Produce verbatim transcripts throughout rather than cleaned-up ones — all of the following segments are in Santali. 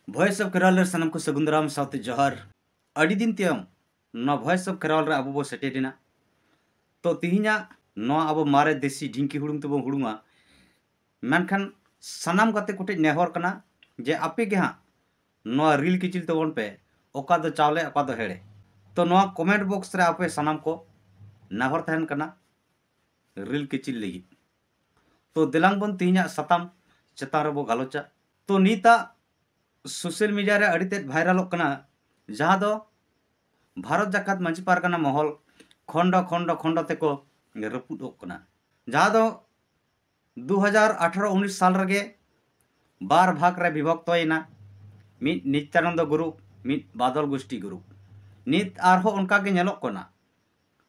Voice of Kherwal ᱨᱮ ᱥᱟᱱᱟᱢ ᱠᱚ ᱥᱟᱹᱜᱩᱱ ᱫᱟᱨᱟᱢ ᱥᱟᱶᱛᱮ ᱡᱚᱦᱟᱨ᱾ ᱟᱹᱰᱤ ᱫᱤᱱ ᱛᱟᱭᱚᱢ ᱱᱚᱣᱟ Voice of Kherwal ᱨᱮ ᱟᱵᱚ ᱵᱚ ᱥᱮᱴᱮᱨ ᱮᱱᱟ᱾ ᱛᱚ ᱛᱤᱦᱤᱧᱟᱜ ᱱᱚᱣᱟ ᱟᱵᱚ ᱢᱟᱨᱮ ᱫᱮᱥᱤ ᱰᱷᱤᱝᱠᱤ ᱦᱩᱲᱩᱝ ᱛᱮᱵᱚᱱ ᱦᱩᱲᱩᱝᱟ, ᱢᱮᱱᱠᱷᱟᱱ ᱥᱟᱱᱟᱢ ᱜᱟᱛᱮ ᱠᱚᱴᱷᱮᱱ ᱱᱮᱦᱚᱨ ᱠᱟᱱᱟ ᱡᱮ ᱟᱯᱮ ᱜᱮ ᱦᱟᱸᱜ ᱱᱚᱣᱟ ᱨᱤᱞ ᱠᱤᱪᱤᱞ ᱛᱟᱵᱚᱱ ᱯᱮ, ᱚᱠᱟ ᱫᱚ ᱪᱟᱣᱞᱮ ᱚᱠᱟ ᱫᱚ ᱦᱮᱲᱮ᱾ ᱛᱚ ᱱᱚᱣᱟ comment box ᱨᱮ ᱟᱯᱮ ᱥᱟᱱᱟᱢ ᱠᱚ ᱱᱮᱦᱚᱨ ᱛᱟᱦᱮᱱ ᱠᱟᱱᱟ ᱨᱤᱞ ᱠᱤᱪᱤᱞ ᱞᱟᱹᱜᱤᱫ᱾ ᱛᱚ ᱫᱮᱞᱟᱝ ᱵᱚᱱ ᱛᱤᱦᱤᱧᱟᱜ ᱥᱟᱛᱟᱢ ᱪᱮᱛᱟᱱ ᱨᱮᱵᱚ ᱜᱟᱞᱚᱪᱟ᱾ ᱛᱚ ᱱᱤᱛᱟᱜ social media ᱨᱮ ᱟᱹᱰᱤ ᱛᱮᱫ ᱵᱷᱟᱭᱨᱟᱞᱚᱜ ᱠᱟᱱᱟ, ᱡᱟᱦᱟᱸ ᱫᱚ ᱵᱷᱟᱨᱚᱛ ᱡᱟᱠᱟᱛ ᱢᱟᱹᱡᱷᱤ ᱯᱟᱨᱜᱟᱱᱟ ᱢᱚᱦᱚᱞ ᱠᱷᱚᱸᱰᱚ ᱠᱷᱚᱸᱰᱚ ᱠᱷᱚᱸᱰᱚ ᱛᱮᱠᱚ ᱨᱟᱹᱯᱩᱫᱚᱜ ᱠᱟᱱᱟ, ᱡᱟᱦᱟᱸ ᱫᱚ ᱫᱩ ᱦᱟᱡᱟᱨ ᱟᱴᱷᱟᱨᱚ ᱩᱱᱤᱥ ᱥᱟᱞ ᱨᱮᱜᱮ ᱵᱟᱨ ᱵᱷᱟᱜᱽ ᱨᱮ ᱵᱤᱵᱷᱚᱠᱛᱚᱭᱮᱱᱟ, ᱢᱤᱫ ᱱᱤᱛᱭᱟᱱᱚᱱᱫᱚ ᱜᱨᱩᱯ, ᱢᱤᱫ ᱵᱟᱫᱚᱞ ᱜᱳᱥᱴᱤ ᱜᱨᱩᱯ᱾ ᱱᱤᱛ ᱟᱨᱦᱚᱸ ᱚᱱᱠᱟ ᱜᱮ ᱧᱮᱞᱚᱜ ᱠᱟᱱᱟ᱾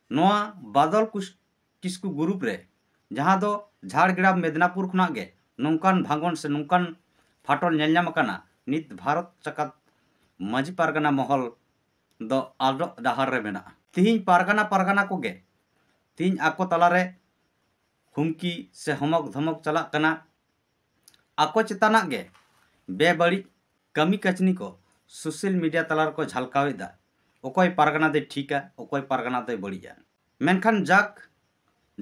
ᱱᱚᱣᱟ ᱵᱟᱫᱚᱞ ᱠᱩᱥ- ᱠᱤᱥᱠᱩ ᱜᱨᱩᱯ ᱨᱮ, ᱡᱟᱦᱟᱸ ᱫᱚ ᱡᱷᱟᱲᱜᱨᱟᱢ ᱢᱮᱫᱽᱱᱟᱯᱩᱨ ᱠᱷᱚᱱᱟᱜ ᱜᱮ ᱱᱚᱝᱠᱟᱱ ᱵᱷᱟᱸᱜᱚᱱ ᱥᱮ ᱱᱚᱝᱠᱟᱱ ᱯᱷᱟᱴᱚᱞ ᱧᱮᱞ ᱧᱟᱢ ᱟᱠᱟᱱᱟ, ᱱᱤᱛ ᱵᱷᱟᱨᱚᱛ ᱡᱟᱠᱟᱛ ᱢᱟᱹᱡᱷᱤ ᱯᱟᱨᱜᱟᱱᱟ ᱢᱚᱦᱚᱞ ᱫᱚ ᱟᱫᱚᱜ ᱰᱟᱦᱟᱨ ᱨᱮ ᱢᱮᱱᱟᱜᱼᱟ᱾ ᱛᱤᱦᱤᱧ ᱯᱟᱨᱜᱟᱱᱟ ᱯᱟᱨᱜᱟᱱᱟ ᱠᱚᱜᱮ ᱛᱤᱦᱤᱧ ᱟᱠᱚ ᱛᱟᱞᱟᱨᱮ ᱦᱩᱢᱠᱤ ᱥᱮ ᱦᱚᱢᱚᱠ ᱫᱷᱚᱢᱚᱠ ᱪᱟᱞᱟᱜ ᱠᱟᱱᱟ᱾ ᱟᱠᱚ ᱪᱮᱛᱟᱱᱟᱜ ᱜᱮ ᱵᱮᱵᱟᱹᱲᱤᱡ ᱠᱟᱹᱢᱤ ᱠᱟᱹᱥᱱᱤ ᱠᱚ social media ᱛᱟᱞᱟ ᱨᱮᱠᱚ ᱡᱷᱟᱞᱠᱟᱣᱮᱫᱟ᱾ ᱚᱠᱚᱭ ᱯᱟᱨᱜᱟᱱᱟ ᱫᱚᱭ ᱴᱷᱤᱠᱟ, ᱚᱠᱚᱭ ᱯᱟᱨᱜᱟᱱᱟ ᱫᱚᱭ ᱵᱟᱹᱲᱤᱡᱟ᱾ ᱢᱮᱱᱠᱷᱟᱱ ᱡᱟᱠ,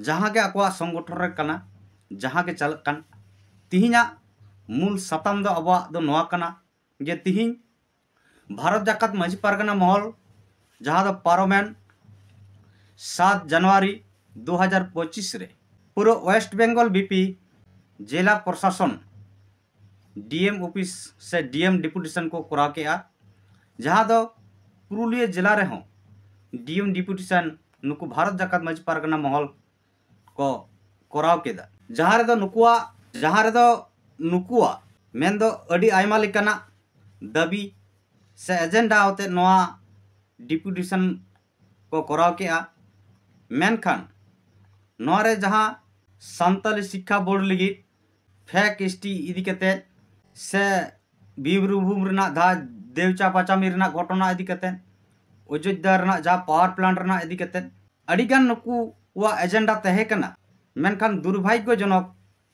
ᱡᱟᱦᱟᱸ ᱜᱮ ᱟᱠᱚᱣᱟᱜ ᱥᱚᱝᱜᱚᱴᱷᱚᱱ ᱨᱮ ᱠᱟᱱᱟ, ᱡᱟᱦᱟᱸ ᱜᱮ ᱪᱟᱞᱟᱜ ᱠᱟᱱ, ᱛᱤᱦᱤᱧᱟᱜ ᱢᱩᱞ ᱥᱟᱛᱟᱢ ᱫᱚ ᱟᱵᱚᱣᱟᱜ ᱫᱚ ᱱᱚᱣᱟ ᱠᱟᱱᱟ ᱡᱮ ᱛᱤᱦᱤᱧ ᱵᱷᱟᱨᱚᱛ ᱡᱟᱠᱟᱛ ᱢᱟᱹᱡᱷᱤ ᱯᱟᱨᱜᱟᱱᱟ ᱢᱚᱦᱚᱞ, ᱡᱟᱦᱟᱸ ᱫᱚ ᱯᱟᱨᱚᱢᱮᱱ ᱥᱟᱛ ᱡᱟᱱᱩᱣᱟᱨᱤ ᱫᱩ ᱦᱟᱡᱟᱨ ᱯᱚᱸᱪᱤᱥ ᱨᱮ ᱯᱩᱨᱟᱹ West Bengal ᱵᱤᱯᱤ ᱡᱮᱞᱟ ᱯᱨᱚᱥᱟᱥᱚᱱ ᱰᱤ ᱮᱢ ᱚᱯᱷᱤᱥ ᱥᱮ ᱰᱤ ᱮᱢ ᱰᱮᱯᱩᱴᱮᱥᱚᱱ ᱠᱚ ᱠᱚᱨᱟᱣ ᱠᱮᱜᱼᱟ, ᱡᱟᱦᱟᱸ ᱫᱚ ᱯᱩᱨᱩᱞᱤᱭᱟᱹ ᱡᱮᱞᱟ ᱨᱮᱦᱚᱸ ᱰᱤ ᱮᱢ ᱰᱮᱯᱩᱴᱮᱥᱚᱱ ᱱᱩᱠᱩ ᱵᱷᱟᱨᱚᱛ ᱡᱟᱠᱟᱛ ᱢᱟᱹᱡᱷᱤ ᱯᱟᱨᱜᱟᱱᱟ ᱢᱚᱦᱚᱞ ᱠᱚ ᱠᱚᱨᱟᱣ ᱠᱮᱫᱟ, ᱡᱟᱦᱟᱸ ᱨᱮᱫᱚ ᱱᱩᱠᱩᱣᱟᱜ ᱡᱟᱦᱟᱸ ᱨᱮᱫᱚ ᱱᱩᱠᱩᱣᱟᱜ ᱢᱮᱱᱫᱚ ᱟᱹᱰᱤ ᱟᱭᱢᱟ ᱞᱮᱠᱟᱱᱟᱜ ᱫᱟᱹᱵᱤ ᱥᱮ ᱮᱡᱮᱱᱰᱟ ᱟᱛᱮ ᱱᱚᱣᱟ ᱰᱮᱯᱩᱴᱮᱥᱚᱱ ᱠᱚ ᱠᱚᱨᱟᱣ ᱠᱮᱜᱼᱟ᱾ ᱢᱮᱱᱠᱷᱟᱱ ᱱᱚᱣᱟ ᱨᱮ ᱡᱟᱦᱟᱸ ᱥᱟᱱᱛᱟᱞᱤ ᱥᱤᱠᱠᱷᱟ ᱵᱳᱨᱰ ᱞᱟᱹᱜᱤᱫ ᱯᱷᱮᱠ ᱮᱥ ᱴᱤ ᱤᱫᱤ ᱠᱟᱛᱮ ᱥᱮ ᱵᱤᱨᱵᱷᱩᱢ ᱨᱮᱱᱟᱜ ᱡᱟᱦᱟᱸ ᱫᱮᱣᱪᱟ ᱯᱟᱪᱟᱢᱤ ᱨᱮᱱᱟᱜ ᱜᱷᱚᱴᱚᱱᱟ ᱤᱫᱤ ᱠᱟᱛᱮ, ᱚᱡᱳᱫᱽᱫᱷᱟ ᱨᱮᱱᱟᱜ ᱡᱟᱦᱟᱸ ᱯᱟᱣᱟᱨ ᱯᱞᱟᱱᱴ ᱨᱮᱱᱟᱜ ᱤᱫᱤ ᱠᱟᱛᱮ ᱟᱹᱰᱤᱜᱟᱱ ᱱᱩᱠᱩᱣᱟᱜ ᱮᱡᱮᱱᱰᱟ ᱛᱟᱦᱮᱸ ᱠᱟᱱᱟ᱾ ᱢᱮᱱᱠᱷᱟᱱ ᱫᱩᱨᱵᱷᱟᱜᱽᱭᱚᱡᱚᱱᱚᱠ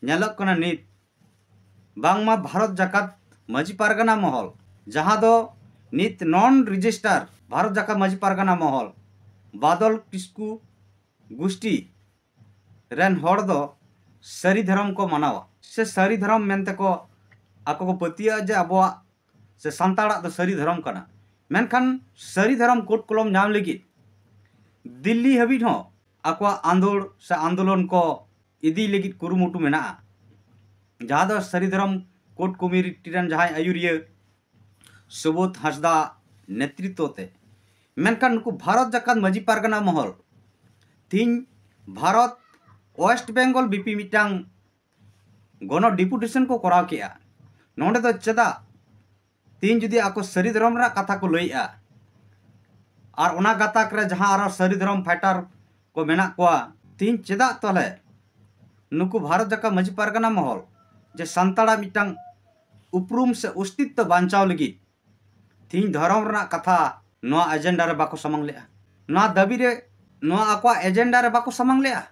ᱧᱮᱞᱚᱜ ᱠᱟᱱᱟ ᱱᱤᱛ ᱵᱟᱝᱢᱟ ᱵᱷᱟᱨᱚᱛ ᱡᱟᱠᱟᱛ ᱢᱟᱹᱡᱷᱤ ᱯᱟᱨᱜᱟᱱᱟ ᱢᱚᱦᱚᱞ, ᱡᱟᱦᱟᱸ ᱫᱚ ᱱᱤᱛ ᱱᱚᱱ ᱨᱮᱡᱤᱥᱴᱟᱨ ᱵᱷᱟᱨᱚᱛ ᱡᱟᱠᱟᱛ ᱢᱟᱹᱡᱷᱤ ᱯᱟᱨᱜᱟᱱᱟ ᱢᱚᱦᱚᱞ, ᱵᱟᱫᱚᱞ ᱠᱤᱥᱠᱩ ᱜᱩᱥᱴᱤ ᱨᱮᱱ ᱦᱚᱲ ᱫᱚ ᱥᱟᱹᱨᱤ ᱫᱷᱚᱨᱚᱢ ᱠᱚ ᱢᱟᱱᱟᱣᱟ, ᱥᱮ ᱥᱟᱹᱨᱤ ᱫᱷᱚᱨᱚᱢ ᱢᱮᱱᱛᱮ ᱠᱚ ᱟᱠᱚ ᱠᱚ ᱯᱟᱹᱛᱭᱟᱹᱜᱼᱟ ᱡᱮ ᱟᱵᱚᱣᱟᱜ ᱥᱮ ᱥᱟᱱᱛᱟᱲᱟᱜ ᱫᱚ ᱥᱟᱹᱨᱤ ᱫᱷᱚᱨᱚᱢ ᱠᱟᱱᱟ᱾ ᱢᱮᱱᱠᱷᱟᱱ ᱥᱟᱹᱨᱤ ᱫᱷᱚᱨᱚᱢ ᱠᱳᱰ ᱠᱚᱞᱚᱢ ᱧᱟᱢ ᱞᱟᱹᱜᱤᱫ ᱫᱤᱞᱞᱤ ᱦᱟᱹᱵᱤᱡ ᱦᱚᱸ ᱟᱠᱚᱣᱟᱜ ᱟᱸᱫᱳᱲ ᱥᱮ ᱟᱱᱫᱳᱞᱚᱱ ᱠᱚ ᱤᱫᱤ ᱞᱟᱹᱜᱤᱫ ᱠᱩᱨᱩᱢᱩᱴᱩ ᱢᱮᱱᱟᱜᱼᱟ, ᱡᱟᱦᱟᱸ ᱫᱚ ᱥᱟᱹᱨᱤ ᱫᱷᱚᱨᱚᱢ ᱠᱳᱰ ᱠᱚᱢᱤᱴᱤ ᱨᱮᱱ ᱡᱟᱦᱟᱸᱭ ᱟᱹᱭᱩᱨᱤᱭᱟᱹ ᱥᱩᱵᱳᱫᱷ ᱦᱟᱸᱥᱫᱟ ᱱᱮᱛᱨᱤᱛᱵ ᱛᱮ᱾ ᱢᱮᱱᱠᱷᱟᱱ ᱱᱩᱠᱩ ᱵᱷᱟᱨᱚᱛ ᱡᱟᱠᱟᱛ ᱢᱟᱹᱡᱷᱤ ᱯᱟᱨᱜᱟᱱᱟ ᱢᱚᱦᱚᱞ ᱛᱤᱦᱤᱧ ᱵᱷᱟᱨᱚᱛ ᱳᱭᱮᱥᱴ ᱵᱮᱝᱜᱚᱞ ᱵᱤᱯᱤ ᱢᱤᱫᱴᱟᱝ ᱜᱚᱱᱚ ᱰᱮᱯᱩᱴᱮᱥᱚᱱ ᱠᱚ ᱠᱚᱨᱟᱣ ᱠᱮᱜᱼᱟ᱾ ᱱᱚᱰᱮ ᱫᱚ ᱪᱮᱫᱟᱜ ᱛᱤᱦᱤᱧ ᱡᱩᱫᱤ ᱟᱠᱚ ᱥᱟᱹᱨᱤ ᱫᱷᱚᱨᱚᱢ ᱨᱮᱱᱟᱜ ᱠᱟᱛᱷᱟ ᱠᱚ ᱞᱟᱹᱭᱮᱜᱼᱟ ᱟᱨ ᱚᱱᱟ ᱜᱟᱛᱟᱠ ᱨᱮ ᱡᱟᱦᱟᱸ ᱟᱨᱚ ᱥᱟᱹᱨᱤ ᱫᱷᱚᱨᱚᱢ ᱯᱷᱟᱭᱴᱟᱨ ᱠᱚ ᱢᱮᱱᱟᱜ ᱠᱚᱣᱟ, ᱛᱤᱦᱤᱧ ᱪᱮᱫᱟᱜ ᱛᱟᱦᱚᱞᱮ ᱱᱩᱠᱩ ᱵᱷᱟᱨᱚᱛ ᱡᱟᱠᱟᱛ ᱢᱟᱹᱡᱷᱤ ᱯᱟᱨᱜᱟᱱᱟ ᱢᱚᱦᱚᱞ ᱡᱮ ᱥᱟᱱᱛᱟᱲᱟᱜ ᱢᱤᱫᱴᱟᱝ ᱩᱯᱨᱩᱢ ᱥᱮ ᱚᱥᱛᱤᱛᱛᱚ ᱵᱟᱧᱪᱟᱣ ᱞᱟᱹᱜᱤᱫ ᱛᱤᱦᱤᱧ ᱫᱷᱚᱨᱚᱢ ᱨᱮᱱᱟᱜ ᱠᱟᱛᱷᱟ ᱱᱚᱣᱟ ᱮᱡᱮᱱᱰᱟ ᱨᱮ ᱵᱟᱠᱚ ᱥᱟᱢᱟᱝ ᱞᱮᱜᱼᱟ? ᱱᱚᱣᱟ ᱫᱟᱹᱵᱤ ᱨᱮ, ᱱᱚᱣᱟ ᱟᱠᱚᱣᱟᱜ ᱮᱡᱮᱱᱰᱟ ᱨᱮ ᱵᱟᱠᱚ ᱥᱟᱢᱟᱝ ᱞᱮᱜᱼᱟ?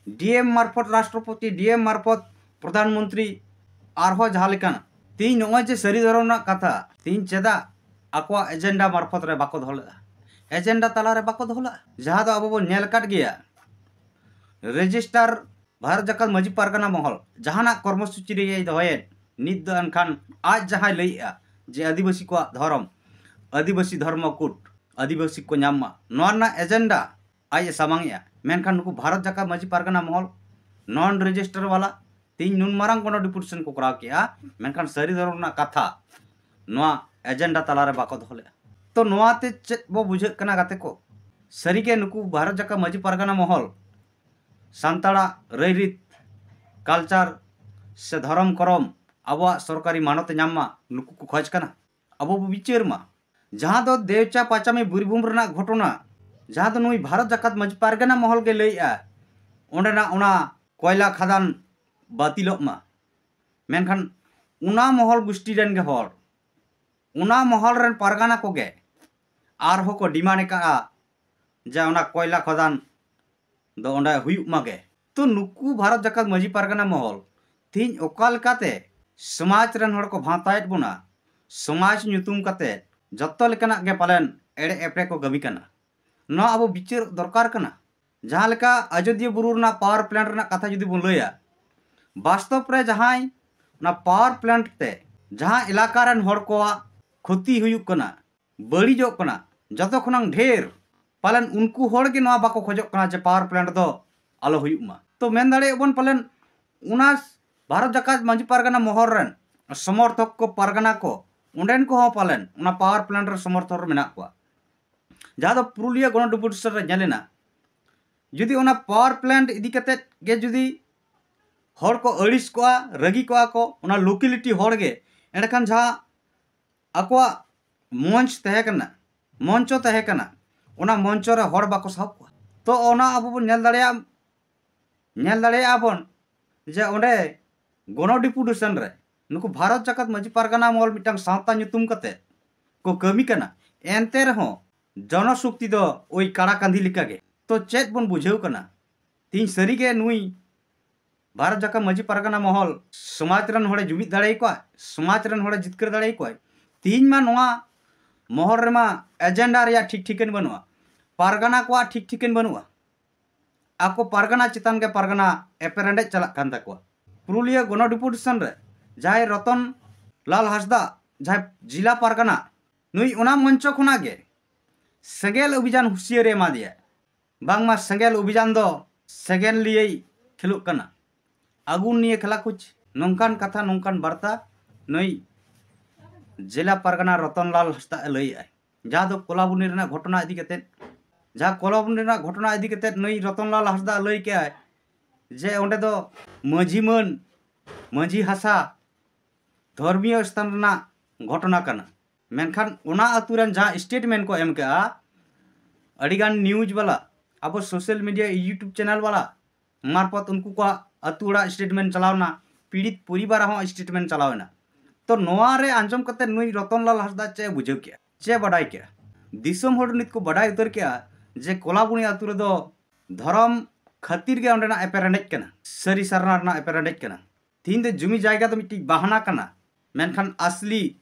ᱰᱤ ᱮᱢ ᱢᱟᱨᱯᱷᱚᱛ ᱨᱟᱥᱴᱨᱚᱯᱚᱛᱤ, ᱰᱤ ᱮᱢ ᱢᱟᱨᱯᱷᱚᱛ ᱯᱨᱚᱫᱷᱟᱱ ᱢᱚᱱᱛᱨᱤ, ᱟᱨᱦᱚᱸ ᱡᱟᱦᱟᱸ ᱞᱮᱠᱟᱱᱟᱜ᱾ ᱛᱤᱦᱤᱧ ᱱᱚᱜᱼᱚᱭ ᱡᱮ ᱥᱟᱹᱨᱤ ᱫᱷᱚᱨᱚᱢ ᱨᱮᱱᱟᱜ ᱠᱟᱛᱷᱟ ᱛᱤᱦᱤᱧ ᱪᱮᱫᱟᱜ ᱟᱠᱚᱣᱟᱜ ᱮᱡᱮᱱᱰᱟ ᱢᱟᱨᱯᱷᱚᱛ ᱨᱮ ᱵᱟᱠᱚ ᱫᱚᱦᱚ ᱞᱮᱜᱼᱟ? ᱮᱡᱮᱱᱰᱟ ᱛᱟᱞᱟᱨᱮ ᱵᱟᱠᱚ ᱫᱚᱦᱚ ᱞᱮᱜᱼᱟ, ᱡᱟᱦᱟᱸ ᱫᱚ ᱟᱵᱚ ᱵᱚᱱ ᱧᱮᱞ ᱟᱠᱟᱫ ᱜᱮᱭᱟ᱾ ᱨᱮᱡᱤᱥᱴᱟᱨ ᱵᱷᱟᱨᱚᱛ ᱡᱟᱠᱟᱛ ᱢᱟᱹᱡᱷᱤ ᱯᱟᱨᱜᱟᱱᱟ ᱢᱚᱦᱚᱞ ᱡᱟᱦᱟᱱᱟᱜ ᱠᱚᱨᱢᱚᱥᱩᱪᱤ ᱨᱮᱭᱟᱜ ᱫᱚᱦᱚᱭᱮᱫ, ᱱᱤᱛ ᱫᱚ ᱮᱱᱠᱷᱟᱱ ᱟᱡ ᱡᱟᱦᱟᱸᱭ ᱞᱟᱹᱭᱮᱜᱼᱟ ᱡᱮ ᱟᱹᱫᱤᱵᱟᱹᱥᱤ ᱠᱚᱣᱟᱜ ᱫᱷᱚᱨᱚᱢ, ᱟᱹᱫᱤᱵᱟᱹᱥᱤ ᱫᱷᱚᱨᱢᱚ ᱠᱳᱰ ᱟᱹᱫᱤᱵᱟᱹᱥᱤ ᱠᱚ ᱧᱟᱢ ᱢᱟ, ᱱᱚᱣᱟ ᱨᱮᱱᱟᱜ ᱮᱡᱮᱱᱰᱟ ᱟᱡ ᱮ ᱥᱟᱢᱟᱝ ᱮᱜᱼᱟ᱾ ᱢᱮᱱᱠᱷᱟᱱ ᱱᱩᱠᱩ ᱵᱷᱟᱨᱚᱛ ᱡᱟᱠᱟᱛ ᱢᱟᱹᱡᱷᱤ ᱯᱟᱨᱜᱟᱱᱟ ᱢᱚᱦᱚᱞ ᱱᱚᱱ ᱨᱮᱡᱤᱥᱴᱟᱨ ᱵᱟᱞᱟ ᱛᱮᱦᱮᱧ ᱱᱩᱱ ᱢᱟᱨᱟᱝ ᱜᱚᱱᱚ ᱰᱮᱯᱩᱴᱮᱥᱚᱱ ᱠᱚ ᱠᱚᱨᱟᱣ ᱠᱮᱜᱼᱟ, ᱢᱮᱱᱠᱷᱟᱱ ᱥᱟᱹᱨᱤ ᱫᱷᱚᱨᱚᱢ ᱨᱮᱱᱟᱜ ᱠᱟᱛᱷᱟ ᱱᱚᱣᱟ ᱮᱡᱮᱱᱰᱟ ᱛᱟᱞᱟᱨᱮ ᱵᱟᱠᱚ ᱫᱚᱦᱚ ᱞᱮᱜᱼᱟ᱾ ᱛᱚ ᱱᱚᱣᱟᱛᱮ ᱪᱮᱫ ᱵᱚ ᱵᱩᱡᱷᱟᱹᱜ ᱠᱟᱱᱟ ᱜᱟᱛᱮ ᱠᱚ? ᱥᱟᱹᱨᱤᱜᱮ ᱱᱩᱠᱩ ᱵᱷᱟᱨᱚᱛ ᱡᱟᱠᱟᱛ ᱢᱟᱹᱡᱷᱤ ᱯᱟᱨᱜᱟᱱᱟ ᱢᱚᱦᱚᱞ ᱥᱟᱱᱛᱟᱲᱟᱜ ᱨᱟᱹᱭᱨᱤᱛ, ᱠᱟᱞᱪᱟᱨ ᱥᱮ ᱫᱷᱚᱨᱚᱢ ᱠᱚᱨᱚᱢ ᱟᱵᱚᱣᱟᱜ ᱥᱚᱨᱠᱟᱨᱤ ᱢᱟᱱᱚᱛ ᱮ ᱧᱟᱢ ᱢᱟ, ᱱᱩᱠᱩ ᱠᱚ ᱠᱷᱚᱡᱽ ᱠᱟᱱᱟ᱾ ᱟᱵᱚ ᱵᱚ ᱵᱤᱪᱟᱹᱨ ᱢᱟ᱾ ᱡᱟᱦᱟᱸ ᱫᱚ ᱫᱮᱣᱪᱟ ᱯᱟᱪᱟᱢᱤ ᱵᱤᱨᱵᱷᱩᱢ ᱨᱮᱱᱟᱜ ᱜᱷᱚᱴᱚᱱᱟ, ᱡᱟᱦᱟᱸ ᱫᱚ ᱱᱩᱭ ᱵᱷᱟᱨᱚᱛ ᱡᱟᱠᱟᱛ ᱢᱟᱹᱡᱷᱤ ᱯᱟᱨᱜᱟᱱᱟ ᱢᱚᱦᱚᱞ ᱜᱮ ᱞᱟᱹᱭᱮᱜᱼᱟ, ᱚᱸᱰᱮᱱᱟᱜ ᱚᱱᱟ ᱠᱚᱭᱞᱟ ᱠᱷᱟᱫᱟᱱ ᱵᱟᱹᱛᱤᱞᱚᱜ ᱢᱟ᱾ ᱢᱮᱱᱠᱷᱟᱱ ᱚᱱᱟ ᱢᱚᱦᱚᱞ ᱜᱩᱥᱴᱤ ᱨᱮᱱ ᱜᱮ ᱦᱚᱲ, ᱚᱱᱟ ᱢᱚᱦᱚᱞ ᱨᱮᱱ ᱯᱟᱨᱜᱟᱱᱟ ᱠᱚᱜᱮ ᱟᱨᱦᱚᱸ ᱠᱚ ᱰᱤᱢᱟᱱᱰ ᱟᱠᱟᱫᱼᱟ ᱡᱮ ᱚᱱᱟ ᱠᱚᱭᱞᱟ ᱠᱷᱟᱫᱟᱱ ᱫᱚ ᱚᱸᱰᱮ ᱦᱩᱭᱩᱜ ᱢᱟᱜᱮ᱾ ᱛᱚ ᱱᱩᱠᱩ ᱵᱷᱟᱨᱚᱛ ᱡᱟᱠᱟᱛ ᱢᱟᱹᱡᱷᱤ ᱯᱟᱨᱜᱟᱱᱟ ᱢᱚᱦᱚᱞ ᱛᱮᱦᱮᱧ ᱚᱠᱟ ᱞᱮᱠᱟᱛᱮ ᱥᱚᱢᱟᱡᱽ ᱨᱮᱱ ᱦᱚᱲ ᱠᱚ ᱵᱷᱟᱸᱛᱟᱭᱮᱫ ᱵᱚᱱᱟ, ᱥᱚᱢᱟᱡᱽ ᱧᱩᱛᱩᱢ ᱠᱟᱛᱮ ᱡᱚᱛᱚ ᱞᱮᱠᱟᱱᱟᱜ ᱜᱮ ᱯᱟᱞᱮᱱ ᱮᱲᱮ ᱮᱯᱲᱮ ᱠᱚ ᱠᱟᱹᱢᱤ ᱠᱟᱱᱟ᱾ ᱱᱚᱣᱟ ᱟᱵᱚ ᱵᱤᱪᱟᱹᱨ ᱫᱚᱨᱠᱟᱨ ᱠᱟᱱᱟ᱾ ᱡᱟᱦᱟᱸ ᱞᱮᱠᱟ ᱟᱡᱚᱫᱤᱭᱟᱹ ᱵᱩᱨᱩ ᱨᱮᱱᱟᱜ ᱯᱟᱣᱟᱨ ᱯᱞᱮᱱᱴ ᱨᱮᱱᱟᱜ ᱠᱟᱛᱷᱟ ᱡᱩᱫᱤ ᱵᱚᱱ ᱞᱟᱹᱭᱟ, ᱵᱟᱥᱛᱚᱵ ᱨᱮ ᱡᱟᱦᱟᱸᱭ ᱚᱱᱟ ᱯᱟᱣᱟᱨ ᱯᱞᱮᱱᱴ ᱛᱮ ᱡᱟᱦᱟᱸ ᱮᱞᱟᱠᱟ ᱨᱮᱱ ᱦᱚᱲ ᱠᱚᱣᱟᱜ ᱠᱷᱚᱛᱤ ᱦᱩᱭᱩᱜ ᱠᱟᱱᱟ, ᱵᱟᱹᱲᱤᱡᱚᱜ ᱠᱟᱱᱟ, ᱡᱚᱛᱚ ᱠᱷᱚᱱᱟᱝ ᱰᱷᱮᱨ ᱯᱟᱞᱮᱱ ᱩᱱᱠᱩ ᱦᱚᱲ ᱜᱮ ᱱᱚᱣᱟ ᱵᱟᱠᱚ ᱠᱷᱚᱡᱚᱜ ᱠᱟᱱᱟ ᱡᱮ ᱯᱟᱣᱟᱨ ᱯᱞᱮᱱᱴ ᱫᱚ ᱟᱞᱚ ᱦᱩᱭᱩᱜ ᱢᱟ᱾ ᱛᱚ ᱢᱮᱱ ᱫᱟᱲᱮᱭᱟᱜ ᱵᱚᱱ ᱯᱟᱞᱮᱱ ᱚᱱᱟ ᱵᱷᱟᱨᱚᱛ ᱡᱟᱠᱟᱛ ᱢᱟᱹᱡᱷᱤ ᱯᱟᱨᱜᱟᱱᱟ ᱢᱚᱦᱚᱞ ᱨᱮᱱ ᱥᱚᱢᱚᱨᱛᱷᱚᱠ ᱠᱚ, ᱯᱟᱨᱜᱟᱱᱟ ᱠᱚ, ᱚᱸᱰᱮᱱ ᱠᱚᱦᱚᱸ ᱯᱟᱞᱮᱱ ᱚᱱᱟ ᱯᱟᱣᱟᱨ ᱯᱞᱮᱱᱴ ᱨᱮ ᱥᱚᱢᱚᱨᱛᱷᱚᱱ ᱨᱮ ᱢᱮᱱᱟᱜ ᱠᱚᱣᱟ᱾ ᱡᱟᱦᱟᱸ ᱫᱚ ᱯᱩᱨᱩᱞᱤᱭᱟᱹ ᱜᱚᱱᱚ ᱰᱮᱯᱩᱴᱮᱥᱚᱱ ᱨᱮ ᱧᱮᱞ ᱮᱱᱟ, ᱡᱩᱫᱤ ᱚᱱᱟ ᱯᱟᱣᱟᱨ ᱯᱞᱮᱱᱴ ᱤᱫᱤ ᱠᱟᱛᱮᱫ ᱜᱮ ᱡᱩᱫᱤ ᱦᱚᱲ ᱠᱚ ᱟᱹᱲᱤᱥ ᱠᱚᱜᱼᱟ, ᱨᱟᱹᱜᱤ ᱠᱚᱜᱼᱟ ᱠᱚ, ᱚᱱᱟ ᱞᱳᱠᱮᱞᱤᱴᱤ ᱦᱚᱲ ᱜᱮ, ᱮᱸᱰᱮᱠᱷᱟᱱ ᱡᱟᱦᱟᱸ ᱟᱠᱚᱣᱟᱜ ᱢᱚᱧᱪ ᱛᱟᱦᱮᱸ ᱠᱟᱱᱟ, ᱢᱚᱧᱪᱚ ᱛᱟᱦᱮᱸ ᱠᱟᱱᱟ, ᱚᱱᱟ ᱢᱚᱧᱪᱚ ᱨᱮ ᱦᱚᱲ ᱵᱟᱠᱚ ᱥᱟᱦᱚᱵ ᱠᱚᱣᱟ᱾ ᱛᱚ ᱚᱱᱟ ᱟᱵᱚ ᱵᱚᱱ ᱧᱮᱞ ᱫᱟᱲᱮᱭᱟᱜᱼᱟ, ᱧᱮᱞ ᱫᱟᱲᱮᱭᱟᱜᱼᱟ ᱵᱚᱱ ᱡᱮ ᱚᱸᱰᱮ ᱜᱚᱱᱚ ᱰᱮᱯᱩᱴᱮᱥᱚᱱ ᱨᱮ ᱱᱩᱠᱩ ᱵᱷᱟᱨᱚᱛ ᱡᱟᱠᱟᱛ ᱢᱟᱹᱡᱷᱤ ᱯᱟᱨᱜᱟᱱᱟ ᱢᱚᱦᱚᱞ ᱢᱤᱫᱴᱟᱝ ᱥᱟᱶᱛᱟ ᱧᱩᱛᱩᱢ ᱠᱟᱛᱮ ᱠᱚ ᱠᱟᱹᱢᱤ ᱠᱟᱱᱟ, ᱮᱱᱛᱮ ᱨᱮᱦᱚᱸ ᱡᱚᱱᱚᱥᱚᱠᱛᱤ ᱫᱚ ᱳᱭ ᱠᱟᱲᱟ ᱠᱟᱸᱫᱷᱤ ᱞᱮᱠᱟᱜᱮ᱾ ᱛᱚ ᱪᱮᱫ ᱵᱚᱱ ᱵᱩᱡᱷᱟᱹᱣ ᱠᱟᱱᱟ? ᱛᱤᱦᱤᱧ ᱥᱟᱹᱨᱤᱜᱮ ᱱᱩᱭ ᱵᱷᱟᱨᱚᱛ ᱡᱟᱠᱟᱛ ᱢᱟᱹᱡᱷᱤ ᱯᱟᱨᱜᱟᱱᱟ ᱢᱚᱦᱚᱞ ᱥᱚᱢᱟᱡᱽ ᱨᱮᱱ ᱦᱚᱲᱮ ᱡᱩᱢᱤᱫ ᱫᱟᱲᱮᱭᱟᱠᱚᱣᱟ, ᱥᱚᱢᱟᱡᱽ ᱨᱮᱱ ᱦᱚᱲᱮ ᱡᱤᱛᱠᱟᱹᱨ ᱫᱟᱲᱮᱭᱟᱠᱚᱣᱟ᱾ ᱛᱤᱦᱤᱧ ᱢᱟ ᱱᱚᱣᱟ ᱢᱚᱦᱚᱞ ᱨᱮᱢᱟ ᱮᱡᱮᱱᱰᱟ ᱨᱮᱭᱟᱜ ᱴᱷᱤᱠ ᱴᱷᱤᱠᱟᱹᱱ ᱵᱟᱹᱱᱩᱜᱼᱟ, ᱯᱟᱨᱜᱟᱱᱟ ᱠᱚᱣᱟᱜ ᱴᱷᱤᱠ ᱴᱷᱤᱠᱟᱹᱱ ᱵᱟᱹᱱᱩᱜᱼᱟ᱾ ᱟᱠᱚ ᱯᱟᱨᱜᱟᱱᱟ ᱪᱮᱛᱟᱱ ᱜᱮ ᱯᱟᱨᱜᱟᱱᱟ ᱮᱯᱮᱨᱦᱮᱸᱰᱮᱡ ᱪᱟᱞᱟᱜ ᱠᱟᱱ ᱛᱟᱠᱚᱣᱟ᱾ ᱯᱩᱨᱩᱞᱤᱭᱟᱹ ᱜᱚᱱᱚ ᱰᱮᱯᱩᱴᱮᱥᱚᱱ ᱨᱮ ᱡᱟᱦᱟᱸᱭ ᱨᱚᱛᱚᱱ ᱞᱟᱞ ᱦᱟᱸᱥᱫᱟ, ᱡᱟᱦᱟᱸᱭ ᱡᱤᱞᱟ ᱯᱟᱨᱜᱟᱱᱟ, ᱱᱩᱭ ᱚᱱᱟ ᱢᱚᱧᱪᱚ ᱠᱷᱚᱱᱟᱜ ᱜᱮ ᱥᱮᱸᱜᱮᱞ ᱚᱵᱷᱤᱡᱟᱱ ᱦᱩᱸᱥᱤᱭᱟᱹᱨᱤ ᱮᱢᱟ ᱫᱮᱭᱟ᱾ ᱵᱟᱝᱢᱟ ᱥᱮᱸᱜᱮᱞ ᱚᱵᱷᱤᱡᱟᱱ ᱫᱚ ᱥᱮᱸᱜᱮᱞ ᱱᱤᱭᱮᱭ ᱠᱷᱮᱞᱳᱜ ᱠᱟᱱᱟ, ᱟᱹᱜᱩᱱ ᱱᱤᱭᱮ ᱠᱷᱮᱞᱟ ᱠᱩᱪ, ᱱᱚᱝᱠᱟᱱ ᱠᱟᱛᱷᱟ, ᱱᱚᱝᱠᱟᱱ ᱵᱟᱨᱛᱟ ᱱᱩᱭ ᱡᱮᱞᱟ ᱯᱟᱨᱜᱟᱱᱟ ᱨᱚᱛᱚᱱ ᱞᱟᱞ ᱦᱟᱸᱥᱫᱟ ᱮ ᱞᱟᱹᱭᱮᱫᱼᱟᱭ᱾ ᱡᱟᱦᱟᱸ ᱫᱚ ᱠᱚᱞᱟᱵᱩᱱᱤ ᱨᱮᱱᱟᱜ ᱜᱷᱚᱴᱚᱱᱟ ᱤᱫᱤ ᱠᱟᱛᱮᱫ, ᱡᱟᱦᱟᱸ ᱠᱚᱞᱟᱵᱩᱱᱤ ᱨᱮᱱᱟᱜ ᱜᱷᱚᱴᱚᱱᱟ ᱤᱫᱤ ᱠᱟᱛᱮᱫ ᱱᱩᱭ ᱨᱚᱛᱚᱱ ᱞᱟᱞ ᱦᱟᱸᱥᱫᱟ ᱞᱟᱹᱭ ᱠᱮᱜᱼᱟᱭ ᱡᱮ ᱚᱸᱰᱮ ᱫᱚ ᱢᱟᱹᱡᱷᱤ ᱢᱟᱹᱱ, ᱢᱟᱹᱡᱷᱤ ᱦᱟᱥᱟ, ᱫᱷᱚᱨᱢᱤᱭᱚ ᱥᱛᱷᱟᱱ ᱨᱮᱱᱟᱜ ᱜᱷᱚᱴᱚᱱᱟ ᱠᱟᱱᱟ᱾ ᱢᱮᱱᱠᱷᱟᱱ ᱚᱱᱟ ᱟᱹᱛᱩ ᱨᱮᱱ ᱡᱟᱦᱟᱸ ᱥᱴᱮᱴᱢᱮᱱᱴ ᱠᱚ ᱮᱢ ᱠᱮᱜᱼᱟ, ᱟᱹᱰᱤᱜᱟᱱ ᱱᱤᱭᱩᱡᱽ ᱵᱟᱞᱟ, ᱟᱵᱚ ᱥᱳᱥᱟᱞ ᱢᱤᱰᱤᱭᱟ, ᱭᱩᱴᱩᱵᱽ ᱪᱮᱱᱮᱞ ᱵᱟᱞᱟ ᱢᱟᱨᱯᱷᱚᱛ ᱩᱱᱠᱩ ᱠᱚᱣᱟᱜ ᱟᱹᱛᱩ ᱚᱲᱟᱜ ᱥᱴᱮᱴᱢᱮᱱᱴ ᱪᱟᱞᱟᱣ ᱮᱱᱟ, ᱯᱤᱲᱤᱛ ᱯᱚᱨᱤᱵᱟᱨᱟᱜ ᱦᱚᱸ ᱥᱴᱮᱴᱢᱮᱱᱴ ᱪᱟᱞᱟᱣ ᱮᱱᱟ᱾ ᱛᱚ ᱱᱚᱣᱟ ᱨᱮ ᱟᱸᱡᱚᱢ ᱠᱟᱛᱮ ᱱᱩᱭ ᱨᱚᱛᱚᱱ ᱞᱟᱞ ᱦᱟᱸᱥᱫᱟ ᱪᱮᱫ ᱮ ᱵᱩᱡᱷᱟᱹᱣ ᱠᱮᱜᱼᱟ, ᱪᱮᱫ ᱮ ᱵᱟᱰᱟᱭ ᱠᱮᱜᱼᱟ? ᱫᱤᱥᱚᱢ ᱦᱚᱲ ᱱᱤᱛ ᱠᱚ ᱵᱟᱰᱟᱭ ᱩᱛᱟᱹᱨ ᱠᱮᱜᱼᱟ ᱡᱮ ᱠᱚᱞᱟᱵᱩᱱᱤ ᱟᱹᱛᱩ ᱨᱮᱫᱚ ᱫᱷᱚᱨᱚᱢ ᱠᱷᱟᱹᱛᱤᱨ ᱜᱮ ᱚᱸᱰᱮᱱᱟᱜ ᱮᱯᱮᱨᱦᱮᱸᱰᱮᱡ ᱠᱟᱱᱟ, ᱥᱟᱹᱨᱤ ᱥᱟᱨᱱᱟ ᱨᱮᱱᱟᱜ ᱮᱯᱮᱨᱦᱮᱸᱰᱮᱡ ᱠᱟᱱᱟ᱾ ᱛᱤᱦᱤᱧ ᱫᱚ ᱡᱩᱢᱤ ᱡᱟᱭᱜᱟ ᱫᱚ ᱢᱤᱫᱴᱤᱡ ᱵᱟᱦᱟᱱᱟ ᱠᱟᱱᱟ, ᱢᱮᱱᱠᱷᱟᱱ ᱟᱥᱞᱤ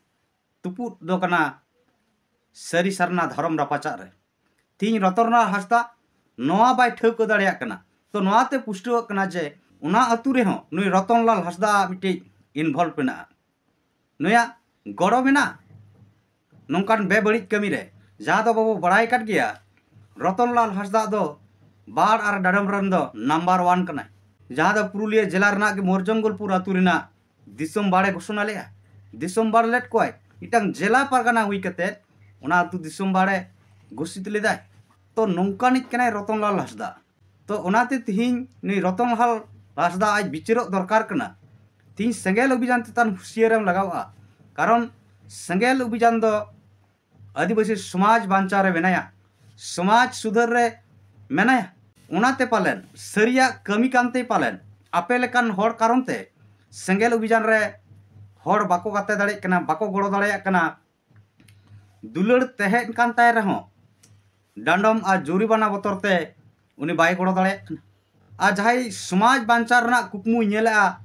ᱛᱩᱯᱩᱫ ᱫᱚ ᱠᱟᱱᱟ ᱥᱟᱹᱨᱤ ᱥᱟᱨᱱᱟ ᱫᱷᱚᱨᱚᱢ ᱨᱟᱯᱟᱪᱟᱜ ᱨᱮ᱾ ᱛᱤᱦᱤᱧ ᱨᱚᱛᱚᱱᱞᱟᱞ ᱦᱟᱸᱥᱫᱟ ᱱᱚᱣᱟ ᱵᱟᱭ ᱴᱷᱟᱹᱣᱠᱟᱹ ᱫᱟᱲᱮᱭᱟᱜ ᱠᱟᱱᱟ᱾ ᱛᱚ ᱱᱚᱣᱟᱛᱮ ᱯᱩᱥᱴᱟᱹᱣᱚᱜ ᱠᱟᱱᱟ ᱡᱮ ᱚᱱᱟ ᱟᱹᱛᱩ ᱨᱮᱦᱚᱸ ᱱᱩᱭ ᱨᱚᱛᱚᱱᱞᱟᱞ ᱦᱟᱸᱥᱫᱟ ᱟᱜ ᱢᱤᱫᱴᱤᱡ involve ᱢᱮᱱᱟᱜᱼᱟ, ᱱᱩᱭᱟᱜ ᱜᱚᱲᱚ ᱢᱮᱱᱟᱜᱼᱟ᱾ ᱱᱚᱝᱠᱟᱱ ᱵᱮᱵᱟᱹᱲᱤᱡ ᱠᱟᱹᱢᱤ ᱨᱮ, ᱡᱟᱦᱟᱸ ᱫᱚ ᱵᱟᱵᱚ ᱵᱟᱲᱟᱭ ᱠᱟᱫ ᱜᱮᱭᱟ, ᱨᱚᱛᱚᱱᱞᱟᱞ ᱦᱟᱸᱥᱫᱟ ᱫᱚ ᱵᱟᱲ ᱟᱨ ᱰᱟᱰᱚᱢ ᱨᱮᱱ ᱫᱚ number one ᱠᱟᱱᱟᱭ᱾ ᱡᱟᱦᱟᱸ ᱫᱚ ᱯᱩᱨᱩᱞᱤᱭᱟᱹ ᱡᱮᱞᱟ ᱨᱮᱱᱟᱜ ᱜᱮ ᱢᱚᱨᱡᱚᱝᱜᱚᱞᱯᱩᱨ ᱟᱹᱛᱩ ᱨᱮᱱᱟᱜ ᱫᱤᱥᱚᱢ ᱵᱟᱲᱮ ᱜᱷᱳᱥᱚᱱᱟ ᱞᱮᱫᱼᱟ᱾ ᱫᱤᱥᱚᱢ ᱵᱟᱲᱮ ᱞᱮᱫ ᱠᱚᱣᱟᱭ, ᱢᱤᱫᱴᱟᱝ ᱡᱮᱞᱟ ᱯᱟᱨᱜᱟᱱᱟ ᱦᱩᱭ ᱠᱟᱛᱮ ᱚᱱᱟ ᱟᱹᱛᱩ ᱫᱤᱥᱚᱢ ᱵᱟᱲᱮ ᱜᱷᱳᱥᱤᱛ ᱞᱮᱫᱟᱭ᱾ ᱛᱚ ᱱᱚᱝᱠᱟᱱᱤᱡ ᱠᱟᱱᱟᱭ ᱨᱚᱛᱚᱱᱞᱟᱞ ᱦᱟᱸᱥᱫᱟ᱾ ᱛᱚ ᱚᱱᱟᱛᱮ ᱛᱤᱦᱤᱧ ᱱᱩᱭ ᱨᱚᱛᱚᱱᱞᱟᱞ ᱦᱟᱸᱥᱫᱟ ᱟᱡ ᱵᱤᱪᱟᱹᱨᱚᱜ ᱫᱚᱨᱠᱟᱨ ᱠᱟᱱᱟ᱾ ᱛᱤᱦᱤᱧ ᱥᱮᱸᱜᱮᱞ ᱚᱵᱷᱤᱡᱟᱱ ᱪᱮᱛᱟᱱ ᱦᱩᱸᱥᱤᱭᱟᱹᱨᱮᱢ ᱞᱟᱜᱟᱣᱼᱟ, ᱠᱟᱨᱚᱱ ᱥᱮᱸᱜᱮᱞ ᱚᱵᱷᱤᱡᱟᱱ ᱫᱚ ᱟᱹᱫᱤᱵᱟᱹᱥᱤ ᱥᱚᱢᱟᱡᱽ ᱵᱟᱧᱪᱟᱣ ᱨᱮ ᱢᱮᱱᱟᱭᱟ, ᱥᱚᱢᱟᱡᱽ ᱥᱩᱫᱷᱟᱹᱨ ᱨᱮ ᱢᱮᱱᱟᱭᱟ᱾ ᱚᱱᱟᱛᱮ ᱯᱟᱞᱮᱱ ᱥᱟᱹᱨᱤᱭᱟᱜ ᱠᱟᱹᱢᱤ ᱠᱟᱱᱛᱮ ᱯᱟᱞᱮᱱ ᱟᱯᱮ ᱞᱮᱠᱟᱱ ᱦᱚᱲ ᱠᱟᱨᱚᱱ ᱛᱮ ᱥᱮᱸᱜᱮᱞ ᱚᱵᱷᱤᱡᱟᱱ ᱨᱮ ᱦᱚᱲ ᱵᱟᱠᱚ ᱜᱟᱛᱮ ᱫᱟᱲᱮᱭᱟᱜ ᱠᱟᱱᱟ, ᱵᱟᱠᱚ ᱜᱚᱲᱚ ᱫᱟᱲᱮᱭᱟᱜ ᱠᱟᱱᱟ᱾ ᱫᱩᱞᱟᱹᱲ ᱛᱟᱦᱮᱸ ᱠᱟᱱ ᱛᱟᱭ ᱨᱮᱦᱚᱸ ᱰᱟᱸᱰᱚᱢ ᱟᱨ ᱡᱩᱨᱤᱢᱟᱱᱟ ᱵᱚᱛᱚᱨ ᱛᱮ ᱩᱱᱤ ᱵᱟᱭ ᱜᱚᱲᱚ ᱫᱟᱲᱮᱭᱟᱜ ᱠᱟᱱᱟ᱾ ᱟᱨ ᱡᱟᱦᱟᱸᱭ ᱥᱚᱢᱟᱡᱽ ᱵᱟᱧᱪᱟᱣ ᱨᱮᱱᱟᱜ ᱠᱩᱠᱢᱩᱭ ᱧᱮᱞᱮᱜᱼᱟ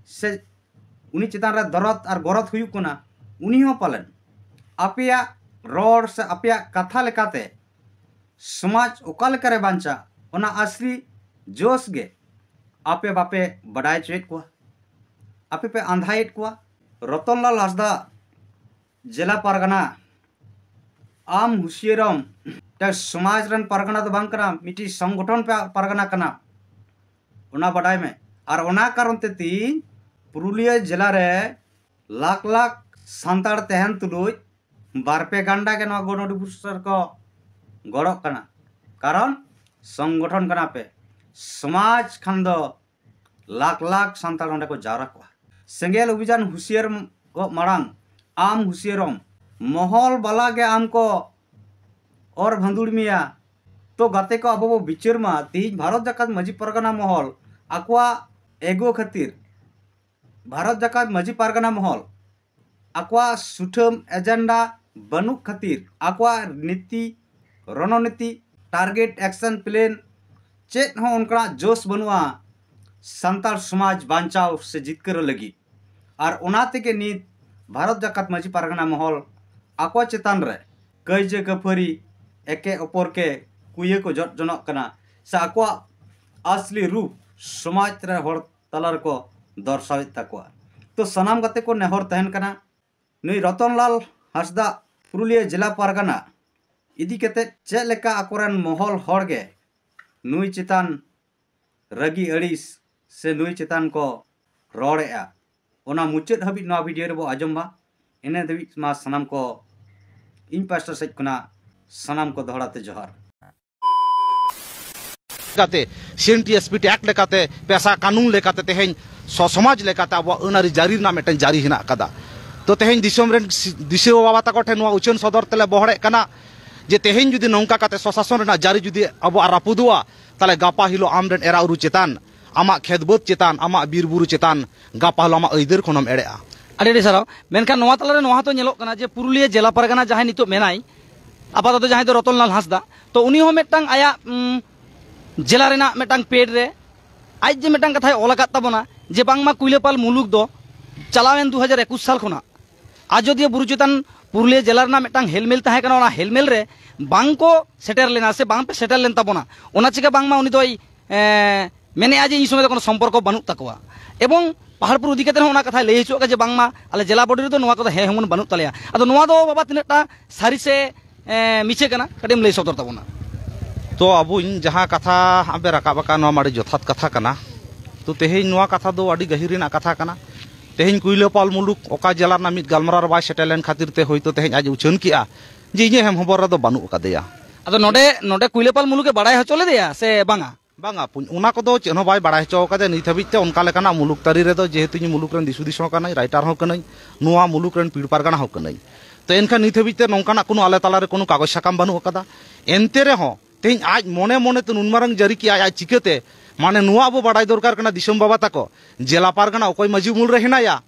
ᱥᱮ ᱩᱱᱤ ᱪᱮᱛᱟᱱ ᱨᱮ ᱫᱚᱨᱚᱫ ᱟᱨ ᱜᱚᱨᱚᱫ ᱦᱩᱭᱩᱜ ᱠᱟᱱᱟ, ᱩᱱᱤ ᱦᱚᱸ ᱯᱟᱞᱮᱱ ᱟᱯᱮᱭᱟᱜ ᱨᱚᱲ ᱥᱮ ᱟᱯᱮᱭᱟᱜ ᱠᱟᱛᱷᱟ ᱞᱮᱠᱟᱛᱮ ᱥᱚᱢᱟᱡᱽ ᱚᱠᱟ ᱞᱮᱠᱟᱨᱮ ᱵᱟᱧᱪᱟᱜ, ᱚᱱᱟ ᱟᱥᱞᱤ ᱡᱳᱥ ᱜᱮ ᱟᱯᱮ ᱵᱟᱯᱮ ᱵᱟᱰᱟᱭ ᱦᱚᱪᱚᱭᱮᱫ ᱠᱚᱣᱟ, ᱟᱯᱮ ᱯᱮ ᱟᱸᱫᱷᱟᱭᱮᱫ ᱠᱚᱣᱟ᱾ ᱨᱚᱛᱚᱱᱞᱟᱞ ᱦᱟᱸᱥᱫᱟ, ᱡᱮᱞᱟ ᱯᱟᱨᱜᱟᱱᱟ, ᱟᱢ ᱦᱩᱥᱤᱭᱟᱹᱨᱚᱢ ᱢᱤᱫᱴᱟᱝ ᱥᱚᱢᱟᱡᱽ ᱨᱮᱱ ᱯᱟᱨᱜᱟᱱᱟ ᱫᱚ ᱵᱟᱝ ᱠᱟᱱᱟᱢ, ᱢᱤᱫᱴᱤᱡ ᱥᱚᱝᱜᱚᱴᱷᱚᱱ ᱯᱮ ᱯᱟᱨᱜᱟᱱᱟ ᱠᱟᱱᱟ, ᱚᱱᱟ ᱵᱟᱰᱟᱭ ᱢᱮ᱾ ᱟᱨ ᱚᱱᱟ ᱠᱟᱨᱚᱱ ᱛᱮ ᱛᱤᱦᱤᱧ ᱯᱩᱨᱩᱞᱤᱭᱟᱹ ᱡᱮᱞᱟ ᱨᱮ ᱞᱟᱠᱷ ᱞᱟᱠᱷ ᱥᱟᱱᱛᱟᱲ ᱛᱟᱦᱮᱱ ᱛᱩᱞᱩᱡ ᱵᱟᱨ ᱯᱮ ᱜᱟᱱᱰᱟ ᱜᱮ ᱱᱚᱣᱟ ᱜᱚᱱᱚ ᱰᱤᱵᱷᱳᱨᱥ ᱨᱮᱠᱚ ᱜᱚᱲᱚᱜ ᱠᱟᱱᱟ᱾ ᱠᱟᱨᱚᱱ ᱥᱚᱝᱜᱚᱴᱷᱚᱱ ᱠᱟᱱᱟ ᱯᱮ, ᱥᱚᱢᱟᱡᱽ ᱠᱷᱟᱱ ᱫᱚ ᱞᱟᱠᱷ ᱞᱟᱠᱷ ᱥᱟᱱᱛᱟᱲ ᱚᱸᱰᱮ ᱠᱚ ᱡᱟᱣᱨᱟ ᱠᱚᱜᱼᱟ᱾ ᱥᱮᱸᱜᱮᱞ ᱚᱵᱷᱤᱡᱟᱱ ᱦᱩᱥᱤᱭᱟᱹᱨ ᱜᱚᱜ ᱢᱟᱲᱟᱝ ᱟᱢ ᱦᱩᱥᱤᱭᱟᱹᱨᱚᱢ, ᱢᱚᱦᱚᱞ ᱵᱟᱞᱟ ᱜᱮ ᱟᱢ ᱠᱚ ᱚᱨ ᱵᱷᱟᱸᱫᱩᱲ ᱢᱮᱭᱟ᱾ ᱛᱚ ᱜᱟᱛᱮ ᱠᱚ, ᱟᱵᱚ ᱵᱚ ᱵᱤᱪᱟᱹᱨ ᱢᱟ, ᱛᱮᱦᱮᱧ ᱵᱷᱟᱨᱚᱛ ᱡᱟᱠᱟᱛ ᱢᱟᱹᱡᱷᱤ ᱯᱟᱨᱜᱟᱱᱟ ᱢᱚᱦᱚᱞ ᱟᱠᱚᱣᱟᱜ ᱮᱜᱳ ᱠᱷᱟᱹᱛᱤᱨ, ᱵᱷᱟᱨᱚᱛ ᱡᱟᱠᱟᱛ ᱢᱟᱹᱡᱷᱤ ᱯᱟᱨᱜᱟᱱᱟ ᱢᱚᱦᱚᱞ ᱟᱠᱚᱣᱟᱜ ᱥᱩᱴᱷᱟᱹᱢ ᱮᱡᱮᱱᱰᱟ ᱵᱟᱹᱱᱩᱜ ᱠᱷᱟᱹᱛᱤᱨ, ᱟᱠᱚᱣᱟᱜ ᱱᱤᱛᱤ ᱨᱚᱱᱚᱱᱤᱛᱤ, ᱴᱟᱨᱜᱮᱴ ᱮᱠᱥᱚᱱ ᱯᱞᱮᱱ, ᱪᱮᱫ ᱦᱚᱸ ᱚᱱᱠᱟᱱᱟᱜ ᱡᱳᱥ ᱵᱟᱹᱱᱩᱜᱼᱟ᱾ ᱥᱟᱱᱛᱟᱲ ᱥᱚᱢᱟᱡᱽ ᱵᱟᱧᱪᱟᱣ ᱥᱮ ᱡᱤᱛᱠᱟᱹᱨ ᱞᱟᱹᱜᱤᱫ᱾ ᱟᱨ ᱚᱱᱟ ᱛᱮᱜᱮ ᱱᱤᱛ ᱵᱷᱟᱨᱚᱛ ᱡᱟᱠᱟᱛ ᱢᱟᱹᱡᱷᱤ ᱯᱟᱨᱜᱟᱱᱟ ᱢᱚᱦᱚᱞ ᱟᱠᱚ ᱪᱮᱛᱟᱱ ᱨᱮ ᱠᱟᱹᱭᱡᱟᱹ ᱠᱟᱹᱯᱷᱟᱹᱨᱤ, ᱮᱠᱮ ᱚᱯᱚᱨ ᱠᱮ ᱠᱩᱭᱟᱹ ᱠᱚ ᱡᱚᱫ ᱡᱚᱱᱚᱜ ᱠᱟᱱᱟ, ᱥᱮ ᱟᱠᱚᱣᱟᱜ ᱟᱥᱞᱤ ᱨᱩᱯ ᱥᱚᱢᱟᱡᱽ ᱨᱮ ᱦᱚᱲ ᱛᱟᱞᱟ ᱨᱮᱠᱚ ᱫᱚᱨᱥᱟᱣᱮᱫ ᱛᱟᱠᱚᱣᱟ᱾ ᱛᱚ ᱥᱟᱱᱟᱢ ᱜᱟᱛᱮ ᱠᱚ ᱱᱮᱦᱚᱨ ᱛᱟᱦᱮᱱ ᱠᱟᱱᱟ, ᱱᱩᱭ ᱨᱚᱛᱚᱱᱞᱟᱞ ᱦᱟᱸᱥᱫᱟ ᱯᱩᱨᱩᱞᱤᱭᱟᱹ ᱡᱮᱞᱟ ᱯᱟᱨᱜᱟᱱᱟ ᱤᱫᱤ ᱠᱟᱛᱮ ᱪᱮᱫ ᱞᱮᱠᱟ ᱟᱠᱚᱨᱮᱱ ᱢᱚᱦᱚᱞ ᱦᱚᱲ ᱜᱮ ᱱᱩᱭ ᱪᱮᱛᱟᱱ ᱨᱟᱹᱜᱤ ᱟᱹᱲᱤᱥ ᱥᱮ ᱱᱩᱭ ᱪᱮᱛᱟᱱ ᱠᱚ ᱨᱚᱲᱮᱜᱼᱟ, ᱚᱱᱟ ᱢᱩᱪᱟᱹᱫ ᱦᱟᱹᱵᱤᱡ ᱱᱚᱣᱟ ᱵᱷᱤᱰᱤᱭᱳ ᱨᱮᱵᱚ ᱟᱸᱡᱚᱢ ᱢᱟ᱾ ᱤᱱᱟᱹ ᱫᱷᱟᱹᱵᱤᱡ ᱢᱟ ᱥᱟᱱᱟᱢ ᱠᱚ, ᱤᱧ ᱯᱟᱥᱴᱟ ᱥᱮᱫ ᱠᱷᱚᱱᱟᱜ ᱥᱟᱱᱟᱢ ᱠᱚ ᱫᱚᱦᱲᱟ ᱛᱮ ᱡᱚᱦᱟᱨ᱾ ᱞᱮᱠᱟᱛᱮ, C N T S P T act ᱞᱮᱠᱟᱛᱮ, ᱯᱮᱥᱟ ᱠᱟᱹᱱᱩᱱ ᱞᱮᱠᱟᱛᱮ ᱛᱮᱦᱮᱧ ᱥᱚ-, ᱥᱚᱢᱟᱡᱽ ᱞᱮᱠᱟᱛᱮ ᱟᱵᱚᱣᱟᱜ ᱟᱹᱱ ᱟᱹᱨᱤ ᱡᱟᱹᱨᱤ ᱨᱮᱱᱟᱜ ᱢᱤᱫᱴᱮᱱ ᱡᱟᱹᱨᱤ ᱦᱮᱱᱟᱜ ᱟᱠᱟᱫᱟ᱾ ᱛᱚ ᱛᱮᱦᱮᱧ ᱫᱤᱥᱚᱢ ᱨᱮᱱ ᱥᱤ-, ᱫᱤᱥᱩᱣᱟᱹ ᱵᱟᱵᱟ ᱛᱟᱠᱚ ᱴᱷᱮᱱ ᱱᱚᱣᱟ ᱩᱪᱷᱟᱹᱱ ᱥᱚᱫᱚᱨ ᱛᱮᱞᱮ ᱵᱚᱦᱚᱲᱮᱫ ᱠᱟᱱᱟ ᱡᱮ ᱛᱮᱦᱮᱧ ᱡᱩᱫᱤ ᱱᱚᱝᱠᱟ ᱠᱟᱛᱮ ᱥᱚᱥᱟᱥᱚᱱ ᱨᱮᱱᱟᱜ ᱡᱟᱹᱨᱤ ᱡᱩᱫᱤ ᱟᱵᱚᱣᱟᱜ ᱨᱟᱹᱯᱩᱫᱚᱜᱼᱟ, ᱛᱟᱦᱞᱮ ᱜᱟᱯᱟ ᱦᱤᱞᱳᱜ ᱟᱢ ᱨᱮᱱ ᱮᱨᱟ ᱩᱨᱩ ᱪᱮᱛᱟᱱ, ᱟᱢᱟᱜ ᱠᱷᱮᱛ ᱵᱟᱹᱫᱽ ᱪᱮᱛᱟᱱ, ᱟᱢᱟᱜ ᱵᱤᱨ ᱵᱩᱨᱩ ᱪᱮᱛᱟᱱ ᱜᱟᱯᱟ ᱦᱤᱞᱳᱜ ᱟᱢᱟᱜ ᱟᱹᱭᱫᱟᱹᱨ ᱠᱷᱚᱱᱮᱢ ᱮᱲᱮᱜᱼᱟ᱾ ᱟᱹᱰᱤ ᱟᱹᱰᱤ ᱥᱟᱨᱦᱟᱣ᱾ ᱢᱮᱱᱠᱷᱟᱱ ᱱᱚᱣᱟ ᱛᱟᱞᱟᱨᱮ ᱱᱚᱣᱟ ᱦᱚᱸᱛᱚ ᱧᱮᱞᱚᱜ ᱠᱟᱱᱟ ᱡᱮ ᱯᱩᱨᱩᱞᱤᱭᱟᱹ ᱡᱮᱞᱟ ᱯᱟᱨᱜᱟᱱᱟ ᱡᱟᱦᱟᱸᱭ ᱱᱤᱛᱚᱜ ᱢᱮᱱᱟᱭ, ᱟᱯᱟᱛᱚᱛᱚ ᱡᱟᱦᱟᱸᱭ ᱫᱚ ᱨᱚᱛᱚᱱᱞᱟᱞ ᱦᱟᱸᱥᱫᱟ, ᱛᱚ ᱩᱱᱤ ᱦᱚᱸ ᱢᱤᱫᱴᱟᱝ ᱟᱭᱟᱜ, ᱩᱢ, ᱡᱮᱞᱟ ᱨᱮᱱᱟᱜ ᱢᱤᱫᱴᱟᱝ ᱯᱮᱰ ᱨᱮ ᱟᱡ ᱡᱮ ᱢᱤᱫᱴᱟᱝ ᱠᱟᱛᱷᱟᱭ ᱚᱞ ᱟᱠᱟᱫ ᱛᱟᱵᱚᱱᱟ ᱡᱮ ᱵᱟᱝᱢᱟ ᱠᱩᱭᱞᱟᱹᱯᱟᱞ ᱢᱩᱞᱩᱠ ᱫᱚ ᱪᱟᱞᱟᱣᱮᱱ ᱫᱩ ᱦᱟᱡᱟᱨ ᱮᱠᱩᱥ ᱥᱟᱞ ᱠᱷᱚᱱᱟᱜ ᱟᱡᱚᱫᱤᱭᱟᱹ ᱵᱩᱨᱩ ᱪᱮᱛᱟᱱ ᱯᱩᱨᱩᱞᱤᱭᱟᱹ ᱡᱮᱞᱟ ᱨᱮᱱᱟᱜ ᱢᱤᱫᱴᱟᱝ ᱦᱮᱞᱢᱮᱞ ᱛᱟᱦᱮᱸ ᱠᱟᱱᱟ, ᱚᱱᱟ ᱦᱮᱞᱢᱮᱞ ᱨᱮ ᱵᱟᱝ ᱠᱚ ᱥᱮᱴᱮᱨ ᱞᱮᱱᱟ ᱥᱮ ᱵᱟᱝ ᱯᱮ ᱥᱮᱴᱮᱨ ᱞᱮᱱ ᱛᱟᱵᱚᱱᱟ, ᱚᱱᱟ ᱪᱤᱠᱟ ᱵᱟᱝᱢᱟ ᱩᱱᱤ ᱫᱚᱭ, ᱮᱸ, ᱢᱮᱱᱮᱫᱼᱟ ᱡᱮ ᱤᱧ ᱥᱚᱸᱜᱮ ᱫᱚ ᱠᱳᱱᱳ ᱥᱚᱢᱯᱚᱨᱠᱚ ᱵᱟᱹᱱᱩᱜ ᱛᱟᱠᱚᱣᱟ᱾ ᱮᱵᱚᱝ ᱯᱟᱦᱟᱲᱯᱩᱨ ᱤᱫᱤ ᱠᱟᱛᱮ ᱦᱚᱸ ᱚᱱᱟ ᱠᱟᱛᱷᱟᱭ ᱞᱟᱹᱭ ᱦᱚᱪᱚ ᱟᱠᱟᱫ ᱡᱮ ᱵᱟᱝᱢᱟ ᱟᱞᱮ ᱡᱮᱞᱟ ᱵᱚᱰᱤ ᱨᱮᱫᱚ ᱱᱚᱣᱟ ᱠᱚᱫᱚ ᱦᱮᱸ ᱦᱩᱢᱩᱱ ᱵᱟᱹᱱᱩᱜ ᱛᱟᱞᱮᱭᱟ᱾ ᱟᱫᱚ ᱱᱚᱣᱟ ᱫᱚ ᱵᱟᱵᱟ ᱛᱤᱱᱟᱹᱜ ᱴᱟ ᱥᱟᱹᱨᱤ ᱥᱮ, ᱮᱸ, ᱢᱤᱪᱷᱟᱹ ᱠᱟᱱᱟ, ᱠᱟᱹᱴᱤᱡ ᱮᱢ ᱞᱟᱹᱭ ᱥᱚᱫᱚᱨ ᱛᱟᱵᱚᱱᱟ? ᱛᱚ ᱟᱵᱚ ᱤᱧ ᱡᱟᱦᱟᱸ ᱠᱟᱛᱷᱟ ᱟᱯᱮ ᱨᱟᱠᱟᱵ ᱟᱠᱟᱫ, ᱱᱚᱣᱟ ᱢᱟ ᱟᱹᱰᱤ ᱡᱚᱛᱷᱟᱛ ᱠᱟᱛᱷᱟ ᱠᱟᱱᱟ᱾ ᱛᱚ ᱛᱮᱦᱮᱧ ᱱᱚᱣᱟ ᱠᱟᱛᱷᱟ ᱫᱚ ᱟᱹᱰᱤ ᱜᱟᱹᱦᱤᱨ ᱨᱮᱱᱟᱜ ᱠᱟᱛᱷᱟ ᱠᱟᱱᱟ᱾ ᱛᱮᱦᱮᱧ ᱠᱩᱭᱞᱟᱹᱯᱟᱞ ᱢᱩᱞᱩᱠ ᱚᱠᱟ ᱡᱮᱞᱟ ᱨᱮᱱᱟᱜ ᱢᱤᱫ ᱜᱟᱞᱢᱟᱨᱟᱣ ᱨᱮ ᱵᱟᱭ ᱥᱮᱴᱮᱨ ᱞᱮᱱ ᱠᱷᱟᱹᱛᱤᱨ ᱛᱮ ᱦᱳᱭᱛᱳ ᱛᱮᱦᱮᱧ ᱟᱡ ᱮ ᱩᱪᱷᱟᱹᱱ ᱠᱮᱜᱼᱟ ᱡᱮ ᱤᱧᱟᱹᱜ ᱦᱮᱢ ᱦᱚᱵᱚᱨ ᱨᱮᱫᱚ ᱵᱟᱹᱱᱩᱜ ᱟᱠᱟᱫᱮᱭᱟ᱾ ᱟᱫᱚ ᱱᱚᱰᱮ, ᱱᱚᱰᱮ ᱠᱩᱭᱞᱟᱹᱯᱟᱞ ᱢᱩᱞᱩᱠ ᱮ ᱵᱟᱲᱟᱭ ᱦᱚᱪᱚ ᱞᱮᱫᱮᱭᱟ ᱥᱮ ᱵᱟᱝᱟ? ᱵᱟᱝᱟ, ᱯᱩᱧ-, ᱚᱱᱟ ᱠᱚᱫᱚ ᱪᱮᱫ ᱦᱚᱸ ᱵᱟᱭ ᱵᱟᱲᱟᱭ ᱦᱚᱪᱚ ᱟᱠᱟᱫᱮᱭᱟ ᱱᱤᱛ ᱦᱟᱹᱵᱤᱡ ᱛᱮ᱾ ᱚᱱᱠᱟ ᱞᱮᱠᱟᱱᱟᱜ ᱢᱩᱞᱩᱠ ᱛᱟᱹᱨᱤ ᱨᱮᱫᱚ, ᱡᱮᱦᱮᱛᱩ ᱤᱧ ᱢᱩᱞᱩᱠ ᱨᱮᱱ ᱫᱤᱥ ᱦᱩᱫᱤᱥ ᱦᱚᱸ ᱠᱟᱹᱱᱟᱹᱧ, ᱨᱟᱭᱴᱟᱨ ᱦᱚᱸ ᱠᱟᱹᱱᱟᱹᱧ, ᱱᱚᱣᱟ ᱢᱩᱞᱩᱠ ᱨᱮᱱ ᱯᱤᱲ ᱯᱟᱨᱜᱟᱱᱟ ᱦᱚᱸ ᱠᱟᱹᱱᱟᱹᱧ, ᱛᱚ ᱮᱱᱠᱷᱟᱱ ᱱᱤᱛ ᱦᱟᱹᱵᱤᱡ ᱛᱮ ᱱᱚᱝᱠᱟᱱᱟᱜ ᱠᱳᱱᱳ ᱟᱞᱮ ᱛᱟᱞᱟᱨᱮ ᱠᱳᱱᱳ ᱠᱟᱜᱚᱡᱽ ᱥᱟᱠᱟᱢ ᱵᱟᱹᱱᱩᱜ ᱟᱠᱟᱫᱟ᱾ ᱮᱱᱛᱮ ᱨᱮᱦᱚᱸ ᱛᱮᱦᱮᱧ ᱟᱡ ᱢᱚᱱᱮ ᱢᱚᱱᱮ ᱛᱮ ᱱᱩᱱ ᱢᱟᱨᱟᱝ ᱡᱟᱹᱨᱤ ᱠᱮᱜᱼᱟᱭ, ᱟᱡ ᱪᱤᱠᱟᱹᱛᱮ? ᱢᱟᱱᱮ ᱱᱚᱣᱟ ᱟᱵᱚ ᱵᱟᱲᱟᱭ ᱫᱚᱨᱠᱟᱨ ᱠᱟᱱᱟ, ᱫᱤᱥᱚᱢ ᱵᱟᱵᱟ ᱛᱟᱠᱚ, ᱡᱮᱞᱟ ᱯᱟᱨᱜᱟᱱᱟ ᱚᱠᱚᱭ ᱢᱟᱹᱡᱷᱤ ᱩᱢᱩᱞ ᱨᱮ ᱦᱮᱱᱟᱭᱟ?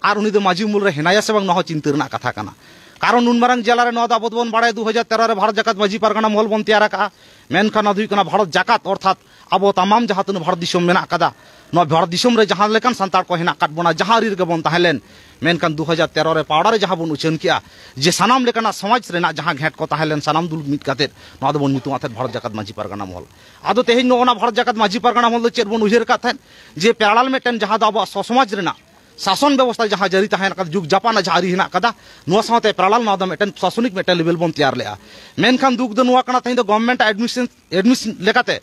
ᱟᱨ ᱩᱱᱤ ᱫᱚ ᱢᱟᱹᱡᱷᱤ ᱩᱢᱩᱞ ᱨᱮ ᱦᱮᱱᱟᱭᱟ ᱥᱮ ᱵᱟᱝ, ᱱᱚᱣᱟ ᱦᱚᱸ ᱪᱤᱱᱛᱟᱹ ᱨᱮᱱᱟᱜ ᱠᱟᱛᱷᱟ ᱠᱟᱱᱟ᱾ ᱠᱟᱨᱚᱱ ᱱᱩᱱ ᱢᱟᱨᱟᱝ ᱡᱮᱞᱟ ᱨᱮ ᱱᱚᱣᱟ ᱫᱚ ᱟᱵᱚ ᱫᱚᱵᱚᱱ ᱵᱟᱲᱟᱭᱟ, ᱫᱩ ᱦᱟᱡᱟᱨ ᱛᱮᱨᱚ ᱨᱮ ᱵᱷᱟᱨᱚᱛ ᱡᱟᱠᱟᱛ ᱢᱟᱹᱡᱷᱤ ᱯᱟᱨᱜᱟᱱᱟ ᱢᱚᱦᱚᱞ ᱵᱚᱱ ᱛᱮᱭᱟᱨ ᱟᱠᱟᱫᱼᱟ᱾ ᱢᱮᱱᱠᱷᱟᱱ ᱱᱚᱣᱟ ᱫᱚ ᱦᱩᱭᱩᱜ ᱠᱟᱱᱟ ᱵᱷᱟᱨᱚᱛ ᱡᱟᱠᱟᱛ, ᱚᱨᱛᱷᱟᱛ ᱟᱵᱚ ᱛᱟᱢᱟᱢ ᱡᱟᱦᱟᱸ ᱛᱤᱱᱟᱹᱜ ᱵᱷᱟᱨᱚᱛ ᱫᱤᱥᱚᱢ ᱢᱮᱱᱟᱜ ᱠᱟᱫᱟ, ᱱᱚᱣᱟ ᱵᱷᱟᱨᱚᱛ ᱫᱤᱥᱚᱢ ᱨᱮ ᱡᱟᱦᱟᱸ ᱞᱮᱠᱟᱱ ᱥᱟᱱᱛᱟᱲ ᱠᱚ ᱦᱮᱱᱟᱜ ᱟᱠᱟᱫ ᱵᱚᱱᱟ, ᱡᱟᱦᱟᱸ ᱟᱹᱨᱤ ᱨᱮᱜᱮ ᱵᱚᱱ ᱛᱟᱦᱮᱸ ᱞᱮᱱ, ᱢᱮᱱᱠᱷᱟᱱ ᱫᱩ ᱦᱟᱡᱟᱨ ᱛᱮᱨᱚ ᱨᱮ ᱯᱟᱣᱲᱟ ᱨᱮ ᱡᱟᱦᱟᱸ ᱵᱚᱱ ᱩᱪᱷᱟᱹᱱ ᱠᱮᱜᱼᱟ, ᱡᱮ ᱥᱟᱱᱟᱢ ᱞᱮᱠᱟᱱᱟᱜ ᱥᱚᱢᱟᱡᱽ ᱨᱮᱱᱟᱜ ᱡᱟᱦᱟᱸ ᱜᱷᱮᱸᱴ ᱠᱚ ᱛᱟᱦᱮᱸ ᱞᱮᱱ, ᱥᱟᱱᱟᱢ ᱫᱩᱲᱩᱵ ᱢᱤᱫ ᱠᱟᱛᱮᱫ ᱱᱚᱣᱟ ᱫᱚᱵᱚᱱ ᱧᱩᱛᱩᱢ ᱟᱛᱮᱫ ᱵᱷᱟᱨᱚᱛ ᱡᱟᱠᱟᱛ ᱢᱟᱹᱡᱷᱤ ᱯᱟᱨᱜᱟᱱᱟ ᱢᱚᱦᱚᱞ᱾ ᱟᱫᱚ ᱛᱮᱦᱮᱧ ᱱᱚᱜᱼᱚ ᱱᱟ ᱵᱷᱟᱨᱚᱛ ᱡᱟᱠᱟᱛ ᱢᱟᱹᱡᱷᱤ ᱯᱟᱨᱜᱟᱱᱟ ᱢᱚᱦᱚᱞ ᱫᱚ ᱪᱮᱫ ᱵᱚᱱ ᱩᱭᱦᱟᱹᱨ ᱟᱠᱟᱫ ᱛᱟᱦᱮᱸᱫ, ᱡᱮ ᱯᱮᱨᱟᱞᱟᱞ ᱢᱤᱫᱴᱮᱱ ᱡᱟᱦᱟᱸ ᱫᱚ ᱟᱵᱚᱣᱟᱜ ᱥᱚᱥᱚᱢᱟᱡᱽ ᱨᱮᱱᱟᱜ ᱥᱟᱥᱚᱱ ᱵᱮᱵᱚᱥᱛᱷᱟ ᱡᱟᱦᱟᱸ ᱡᱟᱹᱨᱤ ᱛᱟᱦᱮᱸ ᱠᱟᱱᱟ, ᱡᱩᱜᱽ ᱡᱟᱯᱟᱱ ᱡᱟᱦᱟᱸ ᱟᱹᱨᱤ ᱦᱮᱱᱟᱜ ᱠᱟᱫᱟ, ᱱᱚᱣᱟ ᱥᱟᱶᱛᱮ ᱯᱮᱨᱟᱞᱟᱞ ᱱᱚᱣᱟ ᱫᱚ ᱢᱤᱫᱴᱮᱱ ᱯᱨᱚᱥᱟᱥᱚᱱᱤᱠ ᱢᱤᱫᱴᱮᱱ ᱞᱮᱵᱮᱞ ᱵᱚᱱ ᱛᱮᱭᱟᱨ ᱞᱮᱜᱼᱟ᱾ ᱢᱮᱱᱠᱷᱟᱱ ᱫᱩᱠ ᱫᱚ ᱱᱚᱣᱟ ᱠᱟᱱᱟ, ᱛᱮᱦᱮᱧ ᱫᱚ ᱜᱚᱵᱷᱚᱨᱱᱢᱮᱱᱴ ᱮᱰᱢᱤᱱᱤᱥᱴᱨᱮᱥᱚᱱ ᱞᱮᱠᱟᱛᱮ,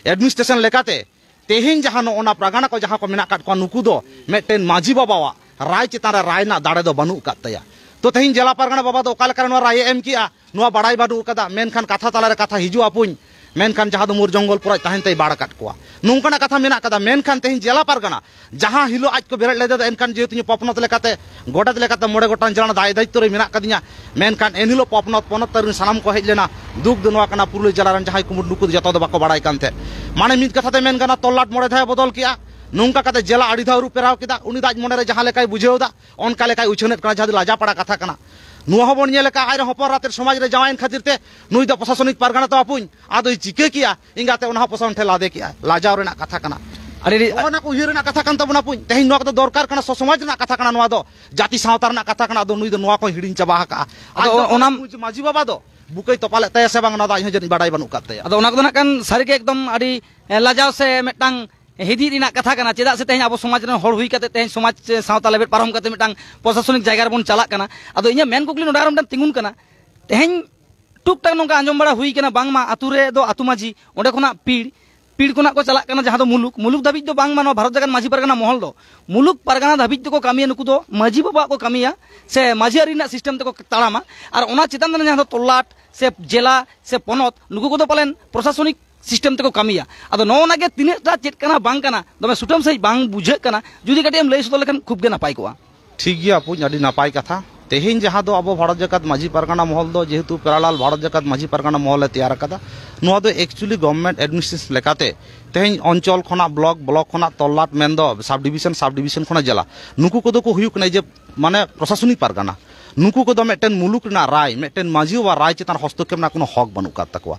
ᱮᱰᱢᱤᱱᱤᱥᱴᱨᱮᱥᱚᱱ ᱞᱮᱠᱟᱛᱮ ᱛᱮᱦᱮᱧ ᱡᱟᱦᱟᱸ ᱱᱚᱜᱼᱚ ᱱᱟ ᱯᱟᱨᱜᱟᱱᱟ ᱠᱚ ᱡᱟᱦᱟᱸ ᱠᱚ ᱢᱮᱱᱟᱜ ᱟᱠᱟᱫ ᱠᱚᱣᱟ, ᱱᱩᱠᱩ ᱫᱚ ᱢᱤᱫᱴᱮᱱ ᱢᱟᱹᱡᱷᱤ ᱵᱟᱵᱟᱣᱟᱜ ᱨᱟᱭ ᱪᱮᱛᱟᱱ ᱨᱮ ᱨᱟᱭ ᱨᱮᱱᱟᱜ ᱫᱟᱲᱮ ᱫᱚ ᱵᱟᱹᱱᱩᱜ ᱟᱠᱟᱫ ᱛᱟᱭᱟ᱾ ᱛᱚ ᱛᱮᱦᱮᱧ ᱡᱮᱞᱟ ᱯᱟᱨᱜᱟᱱᱟ ᱵᱟᱵᱟ ᱫᱚ ᱚᱠᱟ ᱞᱮᱠᱟᱨᱮ ᱱᱚᱣᱟ ᱨᱟᱭ ᱮ ᱮᱢ ᱠᱮᱜᱼᱟ, ᱱᱚᱣᱟ ᱵᱟᱲᱟᱭ ᱵᱟᱹᱱᱩᱜ ᱟᱠᱟᱫᱟ᱾ ᱢᱮᱱᱠᱷᱟᱱ ᱠᱟᱛᱷᱟ ᱛᱟᱞᱟᱨᱮ ᱠᱟᱛᱷᱟ ᱦᱤᱡᱩᱜ ᱟᱯᱩᱧ, ᱢᱮᱱᱠᱷᱟᱱ ᱡᱟᱦᱟᱸ ᱫᱚ ᱢᱳᱨ ᱡᱚᱝᱜᱚᱞ ᱯᱩᱨᱟᱹᱭ ᱛᱟᱦᱮᱱ ᱛᱮᱭ ᱵᱟᱲ ᱟᱠᱟᱫ ᱠᱚᱣᱟ, ᱱᱚᱝᱠᱟᱱᱟᱜ ᱠᱟᱛᱷᱟ ᱢᱮᱱᱟᱜ ᱟᱠᱟᱫᱟ᱾ ᱢᱮᱱᱠᱷᱟᱱ ᱛᱮᱦᱮᱧ ᱡᱮᱞᱟ ᱯᱟᱨᱜᱟᱱᱟ ᱡᱟᱦᱟᱸ ᱦᱤᱞᱳᱜ ᱟᱡ ᱠᱚ ᱵᱮᱨᱮᱫ ᱞᱮᱫᱮ ᱫᱚ, ᱮᱱᱠᱷᱟᱱ ᱡᱮᱦᱮᱛᱩ ᱤᱧ ᱯᱚᱯᱱᱚᱛ ᱞᱮᱠᱟᱛᱮ, ᱜᱚᱰᱮᱛ ᱞᱮᱠᱟᱛᱮ ᱢᱚᱬᱮ ᱜᱚᱴᱟᱝ ᱡᱮᱞᱟ ᱨᱮᱱᱟᱜ ᱫᱟᱭ ᱫᱟᱭᱤᱛᱛᱚ ᱨᱮ ᱢᱮᱱᱟᱜ ᱠᱟᱫᱤᱧᱟ᱾ ᱢᱮᱱᱠᱷᱟᱱ ᱮᱱᱦᱤᱞᱳᱜ ᱯᱚᱯᱱᱚᱛ ᱯᱚᱱᱚᱛ ᱨᱮᱱ ᱥᱟᱱᱟᱢ ᱠᱚ ᱦᱮᱡ ᱞᱮᱱᱟ᱾ ᱫᱩᱠ ᱫᱚ ᱱᱚᱣᱟ ᱠᱟᱱᱟ, ᱯᱩᱨᱩᱞᱤᱭᱟᱹ ᱡᱮᱞᱟ ᱨᱮᱱ ᱡᱟᱦᱟᱸᱭ ᱠᱩᱢᱩᱴ, ᱱᱩᱠᱩ ᱫᱚ ᱡᱚᱛᱚ ᱫᱚ ᱵᱟᱠᱚ ᱵᱟᱲᱟᱭ ᱠᱟᱱ ᱛᱟᱦᱮᱸᱫ᱾ ᱢᱟᱱᱮ ᱢᱤᱫ ᱠᱟᱛᱷᱟ ᱛᱮ ᱢᱮᱱ ᱜᱟᱱᱚᱜᱼᱟ, ᱛᱚᱞᱞᱟᱴ ᱢᱚᱬᱮ ᱫᱷᱟᱣ ᱮ ᱵᱚᱫᱚᱞ ᱠᱮᱜᱼᱟ᱾ ᱱᱚᱝᱠᱟ ᱠᱟᱛᱮ ᱡᱮᱞᱟ ᱟᱹᱰᱤ ᱫᱷᱟᱣ ᱟᱹᱨᱩ ᱯᱷᱮᱨᱟᱣ ᱠᱮᱫᱟ᱾ ᱩᱱᱤ ᱫᱚ ᱟᱡ ᱢᱚᱱᱮᱨᱮ ᱡᱟᱦᱟᱸ ᱞᱮᱠᱟᱭ ᱵᱩᱡᱷᱟᱹᱣ ᱮᱫᱟ, ᱚᱱᱠᱟ ᱞᱮᱠᱟᱭ ᱩᱪᱷᱟᱹᱱᱮᱫ ᱠᱟᱱᱟ, ᱡᱟᱦᱟᱸ ᱫᱚ ᱞᱟᱡᱟ ᱯᱟᱲᱟ ᱠᱟᱛᱷᱟ ᱠᱟᱱᱟ᱾ ᱱᱚᱣᱟ ᱦᱚᱸᱵᱚᱱ ᱧᱮᱞ ᱟᱠᱟᱫᱼᱟ, ᱟᱡᱨᱮᱱ ᱦᱚᱯᱚᱱ ᱮᱨᱟ ᱛᱮᱫ ᱥᱚᱢᱟᱡᱽ ᱨᱮ ᱡᱟᱶᱟᱭᱮᱱ ᱠᱷᱟᱹᱛᱤᱨ ᱛᱮ ᱱᱩᱭ ᱫᱚ ᱯᱨᱚᱥᱟᱥᱚᱱᱤᱠ ᱯᱟᱨᱜᱟᱱᱟ ᱛᱚ ᱟᱯᱩᱧ, ᱟᱫᱚᱭ ᱪᱤᱠᱟᱹ ᱠᱮᱭᱟ? ᱮᱸᱜᱟᱛᱮ ᱚᱱᱟ ᱦᱚᱸ ᱯᱨᱚᱥᱟᱥᱚᱱ ᱴᱷᱮᱱ ᱞᱟᱫᱮ ᱠᱮᱜᱼᱟ᱾ ᱞᱟᱡᱟᱣ ᱨᱮᱱᱟᱜ ᱠᱟᱛᱷᱟ ᱠᱟᱱᱟ᱾ ᱟᱹᱰᱤ, ᱟᱹᱰᱤ ᱱᱚᱜᱼᱚ ᱱᱟ ᱠᱚ ᱩᱭᱦᱟᱹᱨ ᱨᱮᱱᱟᱜ ᱠᱟᱛᱷᱟ ᱠᱟᱱ ᱛᱟᱵᱚᱱᱟ ᱟᱯᱩᱧ᱾ ᱛᱮᱦᱮᱧ ᱱᱚᱣᱟ ᱠᱚᱫᱚ ᱫᱚᱨᱠᱟᱨ ᱠᱟᱱᱟ, ᱥᱚᱥᱚᱢᱟᱡᱽ ᱨᱮᱱᱟᱜ ᱠᱟᱛᱷᱟ ᱠᱟᱱᱟ, ᱱᱚᱣᱟ ᱫᱚ ᱡᱟᱹᱛᱤ ᱥᱟᱶᱛᱟ ᱨᱮᱱᱟᱜ ᱠᱟᱛᱷᱟ ᱠᱟᱱᱟ᱾ ᱟᱫᱚ ᱱᱩᱭ ᱫᱚ ᱱᱚᱣᱟ ᱠᱚᱭ ᱦᱤᱲᱤᱧ ᱪᱟᱵᱟ ᱟᱠᱟᱜᱼᱟ᱾ ᱟᱫᱚ ᱟᱡ ᱫᱚ ᱚᱱᱟ ᱢᱟᱹᱡᱷᱤ ᱵᱟᱵᱟ ᱫᱚ ᱵᱩᱠᱟᱹᱭ ᱛᱚᱯᱟ ᱞᱮᱫ ᱛᱟᱭᱟ ᱥᱮ ᱵᱟᱝ, ᱚᱱᱟ ᱫᱚ ᱟᱡ ᱦᱚᱸ ᱡᱟᱹᱱᱤᱡ ᱵᱟᱰᱟᱭ ᱵᱟᱹᱱᱩᱜ ᱠᱟᱫ ᱛᱟᱭᱟ᱾ ᱟᱫᱚ ᱚᱱᱟ ᱠᱚᱫᱚ ᱱᱟᱜ ᱠᱷᱟᱱ ᱥᱟᱹᱨᱤᱜᱮ ᱮᱠᱫᱚᱢ ᱟᱹᱰᱤ, ᱮ, ᱞᱟᱡᱟᱣ ᱥᱮ ᱢᱤᱫᱴᱟᱝ ᱦᱤᱫᱤᱡ ᱨᱮᱱᱟᱜ ᱠᱟᱛᱷᱟ ᱠᱟᱱᱟ᱾ ᱪᱮᱫᱟᱜ ᱥᱮ ᱛᱮᱦᱮᱧ ᱟᱵᱚ ᱥᱚᱢᱟᱡᱽ ᱨᱮᱱ ᱦᱚᱲ ᱦᱩᱭ ᱠᱟᱛᱮ ᱛᱮᱦᱮᱧ ᱥᱚᱢᱟᱡᱽ ᱥᱮ ᱥᱟᱶᱛᱟ ᱞᱮᱵᱮᱫ ᱯᱟᱨᱚᱢ ᱠᱟᱛᱮ ᱢᱤᱫᱴᱟᱝ ᱯᱨᱚᱥᱟᱥᱚᱱᱤᱠ ᱡᱟᱭᱜᱟ ᱨᱮᱵᱚᱱ ᱪᱟᱞᱟᱜ ᱠᱟᱱᱟ᱾ ᱟᱫᱚ ᱤᱧᱟᱹᱜ ᱢᱮᱱ ᱠᱩᱠᱞᱤ ᱱᱚᱰᱮ ᱟᱨᱚ ᱢᱤᱫᱴᱟᱝ ᱛᱤᱸᱜᱩᱱ ᱠᱟᱱᱟ, ᱛᱮᱦᱮᱧ ᱴᱩᱠ ᱴᱟᱠ ᱱᱚᱝᱠᱟ ᱟᱸᱡᱚᱢ ᱵᱟᱲᱟ ᱦᱩᱭ ᱠᱟᱱᱟ, ᱵᱟᱝᱢᱟ ᱟᱛᱩ ᱨᱮ ᱫᱚ ᱟᱛᱩ ᱢᱟᱹᱡᱷᱤ, ᱚᱸᱰᱮ ᱠᱷᱚᱱᱟᱜ ᱯᱤᱲ, ᱯᱤᱲ ᱠᱷᱚᱱᱟᱜ ᱠᱚ ᱪᱟᱞᱟᱜ ᱠᱟᱱᱟ ᱡᱟᱦᱟᱸ ᱫᱚ ᱢᱩᱞᱩᱠ, ᱢᱩᱞᱩᱠ ᱫᱷᱟᱹᱵᱤᱡ ᱫᱚ ᱵᱟᱝᱢᱟ ᱱᱚᱣᱟ ᱵᱷᱟᱨᱚᱛ ᱡᱟᱠᱟᱛ ᱢᱟᱹᱡᱷᱤ ᱯᱟᱨᱜᱟᱱᱟ ᱢᱚᱦᱚᱞ ᱫᱚ ᱢᱩᱞᱩᱠ ᱯᱟᱨᱜᱟᱱᱟ ᱫᱷᱟᱹᱵᱤᱡ ᱫᱚᱠᱚ ᱠᱟᱹᱢᱤᱭᱟ, ᱱᱩᱠᱩ ᱫᱚ ᱢᱟᱹᱡᱷᱤ ᱵᱟᱵᱟᱣᱟᱜ ᱠᱚ ᱠᱟᱹᱢᱤᱭᱟ ᱥᱮ ᱢᱟᱹᱡᱷᱤ ᱟᱹᱨᱤ ᱨᱮᱱᱟᱜ ᱥᱤᱥᱴᱮᱢ ᱛᱮᱠᱚ ᱛᱟᱲᱟᱢᱟ᱾ ᱟᱨ ᱚᱱᱟ ᱪᱮᱛᱟᱱ ᱨᱮ ᱡᱟᱦᱟᱸ ᱫᱚ ᱛᱚᱞᱞᱟᱴ ᱥᱮ ᱡᱮᱞᱟ ᱥᱮ ᱯᱚᱱᱚᱛ, ᱱᱩᱠᱩ ᱠᱚᱫᱚ ᱯᱟᱞᱮᱱ ᱯᱨᱚᱥᱟᱥᱚᱱᱤᱠ ᱥᱤᱥᱴᱮᱢ ᱛᱮᱠᱚ ᱠᱟᱹᱢᱤᱭᱟ᱾ ᱟᱫᱚ ᱱᱚᱜᱼᱚ ᱱᱟ ᱜᱮ ᱛᱤᱱᱟᱹᱜ ᱴᱟ ᱪᱮᱫ ᱠᱟᱱᱟ ᱵᱟᱝ ᱠᱟᱱᱟ, ᱫᱚᱢᱮ ᱥᱩᱴᱟᱹᱢ ᱥᱟᱺᱦᱤᱡ ᱵᱟᱝ ᱵᱩᱡᱷᱟᱹᱜ ᱠᱟᱱᱟ᱾ ᱡᱩᱫᱤ ᱠᱟᱹᱴᱤᱡ ᱮᱢ ᱞᱟᱹᱭ ᱥᱚᱫᱚᱨ ᱞᱮᱠᱷᱟᱱ ᱠᱷᱩᱵ ᱜᱮ ᱱᱟᱯᱟᱭ ᱠᱚᱜᱼᱟ᱾ ᱴᱷᱤᱠ ᱜᱮᱭᱟ ᱟᱯᱩᱧ, ᱟᱹᱰᱤ ᱱᱟᱯᱟᱭ ᱠᱟᱛᱷᱟ᱾ ᱛᱮᱦᱮᱧ ᱡᱟᱦᱟᱸ ᱫᱚ ᱟᱵᱚ ᱵᱷᱟᱨᱚᱛ ᱡᱟᱠᱟᱛ ᱢᱟᱹᱡᱷᱤ ᱯᱟᱨᱜᱟᱱᱟ ᱢᱚᱦᱚᱞ ᱫᱚ ᱡᱮᱦᱮᱛᱩ ᱯᱮᱨᱟᱞᱟᱞ ᱵᱷᱟᱨᱚᱛ ᱡᱟᱠᱟᱛ ᱢᱟᱹᱡᱷᱤ ᱯᱟᱨᱜᱟᱱᱟ ᱢᱚᱦᱚᱞ ᱮ ᱛᱮᱭᱟᱨ ᱟᱠᱟᱫᱟ, ᱱᱚᱣᱟ ᱫᱚ actually government administration ᱞᱮᱠᱟᱛᱮ ᱛᱮᱦᱮᱧ ᱚᱧᱪᱚᱞ ᱠᱷᱚᱱᱟᱜ ᱵᱞᱚᱠ, ᱵᱞᱚᱠ ᱠᱷᱚᱱᱟᱜ ᱛᱚᱞᱞᱟᱴ ᱢᱮᱱᱫᱚ sub division, sub division ᱠᱷᱚᱱᱟᱜ ᱡᱮᱞᱟ, ᱱᱩᱠᱩ ᱠᱚᱫᱚ ᱠᱚ ᱦᱩᱭᱩᱜ ᱠᱟᱱᱟ ᱡᱮ ᱢᱟᱱᱮ ᱯᱨᱚᱥᱟᱥᱚᱱᱤᱠ ᱯᱟᱨᱜᱟᱱᱟ᱾ ᱱᱩᱠᱩ ᱠᱚᱫᱚ ᱢᱤᱫᱴᱮᱱ ᱢᱩᱞᱩᱠ ᱨᱮᱱᱟᱜ ᱨᱟᱭ, ᱢᱤᱫᱴᱮᱱ ᱢᱟᱹᱡᱷᱤ ᱵᱟᱵᱟ ᱨᱟᱭ ᱪᱮᱛᱟᱱ ᱦᱚᱥᱛᱚᱠᱠᱷᱮᱯ ᱨᱮᱱᱟᱜ ᱠᱳᱱᱳ ᱦᱚᱠ ᱵᱟᱹᱱᱩᱜ ᱟᱠᱟᱫ ᱛᱟᱠᱚᱣᱟ᱾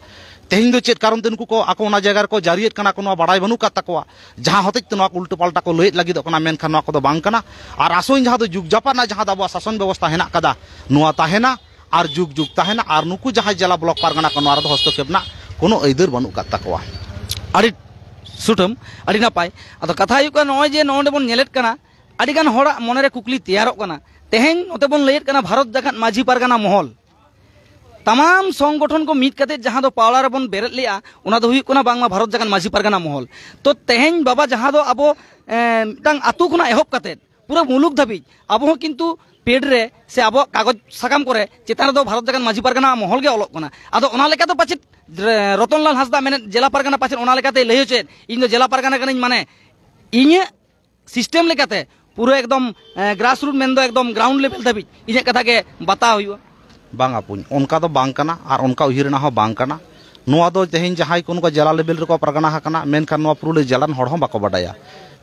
ᱛᱮᱦᱮᱧ ᱫᱚ ᱪᱮᱫ ᱠᱟᱨᱚᱱ ᱛᱮ ᱱᱩᱠᱩ ᱠᱚ ᱟᱠᱚ ᱚᱱᱟ ᱡᱟᱭᱜᱟ ᱨᱮᱠᱚ ᱡᱟᱹᱨᱤᱭᱮᱫ ᱠᱟᱱᱟ, ᱠᱳᱱᱳ ᱵᱟᱲᱟᱭ ᱵᱟᱹᱱᱩᱜ ᱟᱠᱟᱫ ᱛᱟᱠᱚᱣᱟ᱾ ᱡᱟᱦᱟᱸ ᱦᱚᱛᱮᱡ ᱛᱮ ᱱᱚᱣᱟ ᱠᱚ ᱩᱞᱴᱟᱹ ᱯᱟᱞᱴᱟ ᱠᱚ ᱞᱟᱹᱭᱮᱫ ᱞᱟᱹᱜᱤᱫᱚᱜ ᱠᱟᱱᱟ, ᱢᱮᱱᱠᱷᱟᱱ ᱱᱚᱣᱟ ᱠᱚᱫᱚ ᱵᱟᱝ ᱠᱟᱱᱟ᱾ ᱟᱨ ᱟᱥᱚᱧ ᱡᱟᱦᱟᱸ ᱫᱚ ᱡᱩᱜᱽ ᱡᱟᱯᱟᱜ ᱨᱮᱱᱟᱜ ᱡᱟᱦᱟᱸ ᱫᱚ ᱟᱵᱚᱣᱟᱜ ᱥᱟᱥᱚᱱ ᱵᱮᱵᱚᱥᱛᱷᱟ ᱦᱮᱱᱟᱜ ᱟᱠᱟᱫᱟ, ᱱᱚᱣᱟ ᱛᱟᱦᱮᱱᱟ ᱟᱨ ᱡᱩᱜᱽ ᱡᱩᱜᱽ ᱛᱟᱦᱮᱱᱟ᱾ ᱟᱨ ᱱᱩᱠᱩ ᱡᱟᱦᱟᱸᱭ ᱡᱮᱞᱟ ᱵᱞᱚᱠ ᱯᱟᱨᱜᱟᱱᱟ ᱠᱚ, ᱱᱚᱣᱟ ᱨᱮᱫᱚ ᱦᱚᱥᱛᱚᱠᱠᱷᱮᱯ ᱨᱮᱱᱟᱜ ᱠᱳᱱᱳ ᱟᱹᱭᱫᱟᱹᱨ ᱵᱟᱹᱱᱩᱜ ᱟᱠᱟᱫ ᱛᱟᱠᱚᱣᱟ᱾ ᱟᱹᱰᱤ ᱥᱩᱴᱟᱹᱢ, ᱟᱹᱰᱤ ᱱᱟᱯᱟᱭ᱾ ᱟᱫᱚ ᱠᱟᱛᱷᱟ ᱦᱩᱭᱩᱜ ᱠᱟᱱᱟ, ᱱᱚᱜᱼᱚᱭ ᱡᱮ ᱱᱚᱰᱮ ᱵᱚᱱ ᱧᱮᱞᱮᱫ ᱠᱟᱱᱟ, ᱟᱹᱰᱤᱜᱟᱱ ᱦᱚᱲᱟᱜ ᱢᱚᱱᱮᱨᱮ ᱠᱩᱠᱞᱤ ᱛᱮᱭᱟᱨᱚᱜ ᱠᱟᱱᱟ᱾ ᱛᱮᱦᱮᱧ ᱱᱚᱛᱮ ᱵᱚᱱ ᱞᱟᱹᱭᱮᱫ ᱠᱟᱱᱟ ᱵᱷᱟᱨᱚᱛ ᱡᱟᱠᱟᱛ ᱢᱟᱹᱡᱷᱤ ᱯᱟᱨᱜᱟᱱᱟ ᱢᱚᱦᱚᱞ, ᱛᱟᱢᱟᱢ ᱥᱚᱝᱜᱚᱴᱷᱚᱱ ᱠᱚ ᱢᱤᱫ ᱠᱟᱛᱮ ᱡᱟᱦᱟᱸ ᱫᱚ ᱯᱟᱣᱲᱟ ᱨᱮᱵᱚᱱ ᱵᱮᱨᱮᱫ ᱞᱮᱜᱼᱟ, ᱚᱱᱟ ᱫᱚ ᱦᱩᱭᱩᱜ ᱠᱟᱱᱟ ᱵᱟᱝᱢᱟ ᱵᱷᱟᱨᱚᱛ ᱡᱟᱠᱟᱛ ᱢᱟᱹᱡᱷᱤ ᱯᱟᱨᱜᱟᱱᱟ ᱢᱚᱦᱚᱞ᱾ ᱛᱚ ᱛᱮᱦᱮᱧ ᱵᱟᱵᱟ ᱡᱟᱦᱟᱸ ᱫᱚ ᱟᱵᱚ, ᱮ, ᱢᱤᱫᱴᱟᱝ ᱟᱹᱛᱩ ᱠᱷᱚᱱᱟᱜ ᱮᱦᱚᱵ ᱠᱟᱛᱮ ᱯᱩᱨᱟᱹ ᱢᱩᱞᱩᱠ ᱫᱷᱟᱹᱵᱤᱡ ᱟᱵᱚ ᱦᱚᱸ ᱠᱤᱱᱛᱩ ᱯᱮᱰ ᱨᱮ ᱥᱮ ᱟᱵᱚᱣᱟᱜ ᱠᱟᱜᱚᱡᱽ ᱥᱟᱠᱟᱢ ᱠᱚᱨᱮ ᱪᱮᱛᱟᱱ ᱨᱮᱫᱚ ᱵᱷᱟᱨᱚᱛ ᱡᱟᱠᱟᱛ ᱢᱟᱹᱡᱷᱤ ᱯᱟᱨᱜᱟᱱᱟ ᱢᱚᱦᱚᱞ ᱜᱮ ᱚᱞᱚᱜ ᱠᱟᱱᱟ᱾ ᱟᱫᱚ ᱚᱱᱟ ᱞᱮᱠᱟ ᱫᱚ ᱯᱟᱪᱮᱫ, ᱨᱮ-, ᱨᱚᱛᱚᱱᱞᱟᱞ ᱦᱟᱸᱥᱫᱟ ᱢᱮᱱᱮᱫ ᱡᱮᱞᱟ ᱯᱟᱨᱜᱟᱱᱟ ᱯᱟᱪᱮᱫ ᱚᱱᱟ ᱞᱮᱠᱟᱛᱮᱭ ᱞᱟᱹᱭ ᱦᱚᱪᱚᱭᱮᱫ, "ᱤᱧ ᱫᱚ ᱡᱮᱞᱟ ᱯᱟᱨᱜᱟᱱᱟ ᱠᱟᱹᱱᱟᱹᱧ, ᱢᱟᱱᱮ ᱤᱧᱟᱹᱜ ᱥᱤᱥᱴᱮᱢ ᱞᱮᱠᱟᱛᱮ ᱯᱩᱨᱟᱹ ᱮᱠᱫᱚᱢ, ᱮ, ᱜᱨᱟᱥ ᱨᱩᱴ ᱢᱮᱱᱫᱚ ᱮᱠᱫᱚᱢ ᱜᱨᱟᱣᱩᱱᱰ ᱞᱮᱵᱮᱞ ᱫᱷᱟᱹᱵᱤᱡ ᱤᱧᱟᱹᱜ ᱠᱟᱛᱷᱟ ᱜᱮ ᱵᱟᱛᱟᱣ ᱦᱩᱭᱩᱜᱼᱟ"? ᱵᱟᱝ ᱟᱯᱩᱧ, ᱚᱱᱠᱟ ᱫᱚ ᱵᱟᱝ ᱠᱟᱱᱟ ᱟᱨ ᱚᱱᱠᱟ ᱩᱭᱦᱟᱹᱨ ᱨᱮᱱᱟᱜ ᱦᱚᱸ ᱵᱟᱝ ᱠᱟᱱᱟ᱾ ᱱᱚᱣᱟ ᱫᱚ ᱛᱮᱦᱮᱧ ᱡᱟᱦᱟᱸᱭ ᱠᱚ ᱱᱚᱝᱠᱟ ᱡᱮᱞᱟ ᱞᱮᱵᱮᱞ ᱨᱮᱠᱚ ᱯᱟᱨᱜᱟᱱᱟ ᱟᱠᱟᱱᱟ, ᱢᱮᱱᱠᱷᱟᱱ ᱱᱚᱣᱟ ᱯᱩᱨᱩᱞᱤᱭᱟᱹ ᱡᱮᱞᱟ ᱨᱮᱱ ᱦᱚᱲ ᱦᱚᱸ ᱵᱟᱠᱚ ᱵᱟᱰᱟᱭᱟ᱾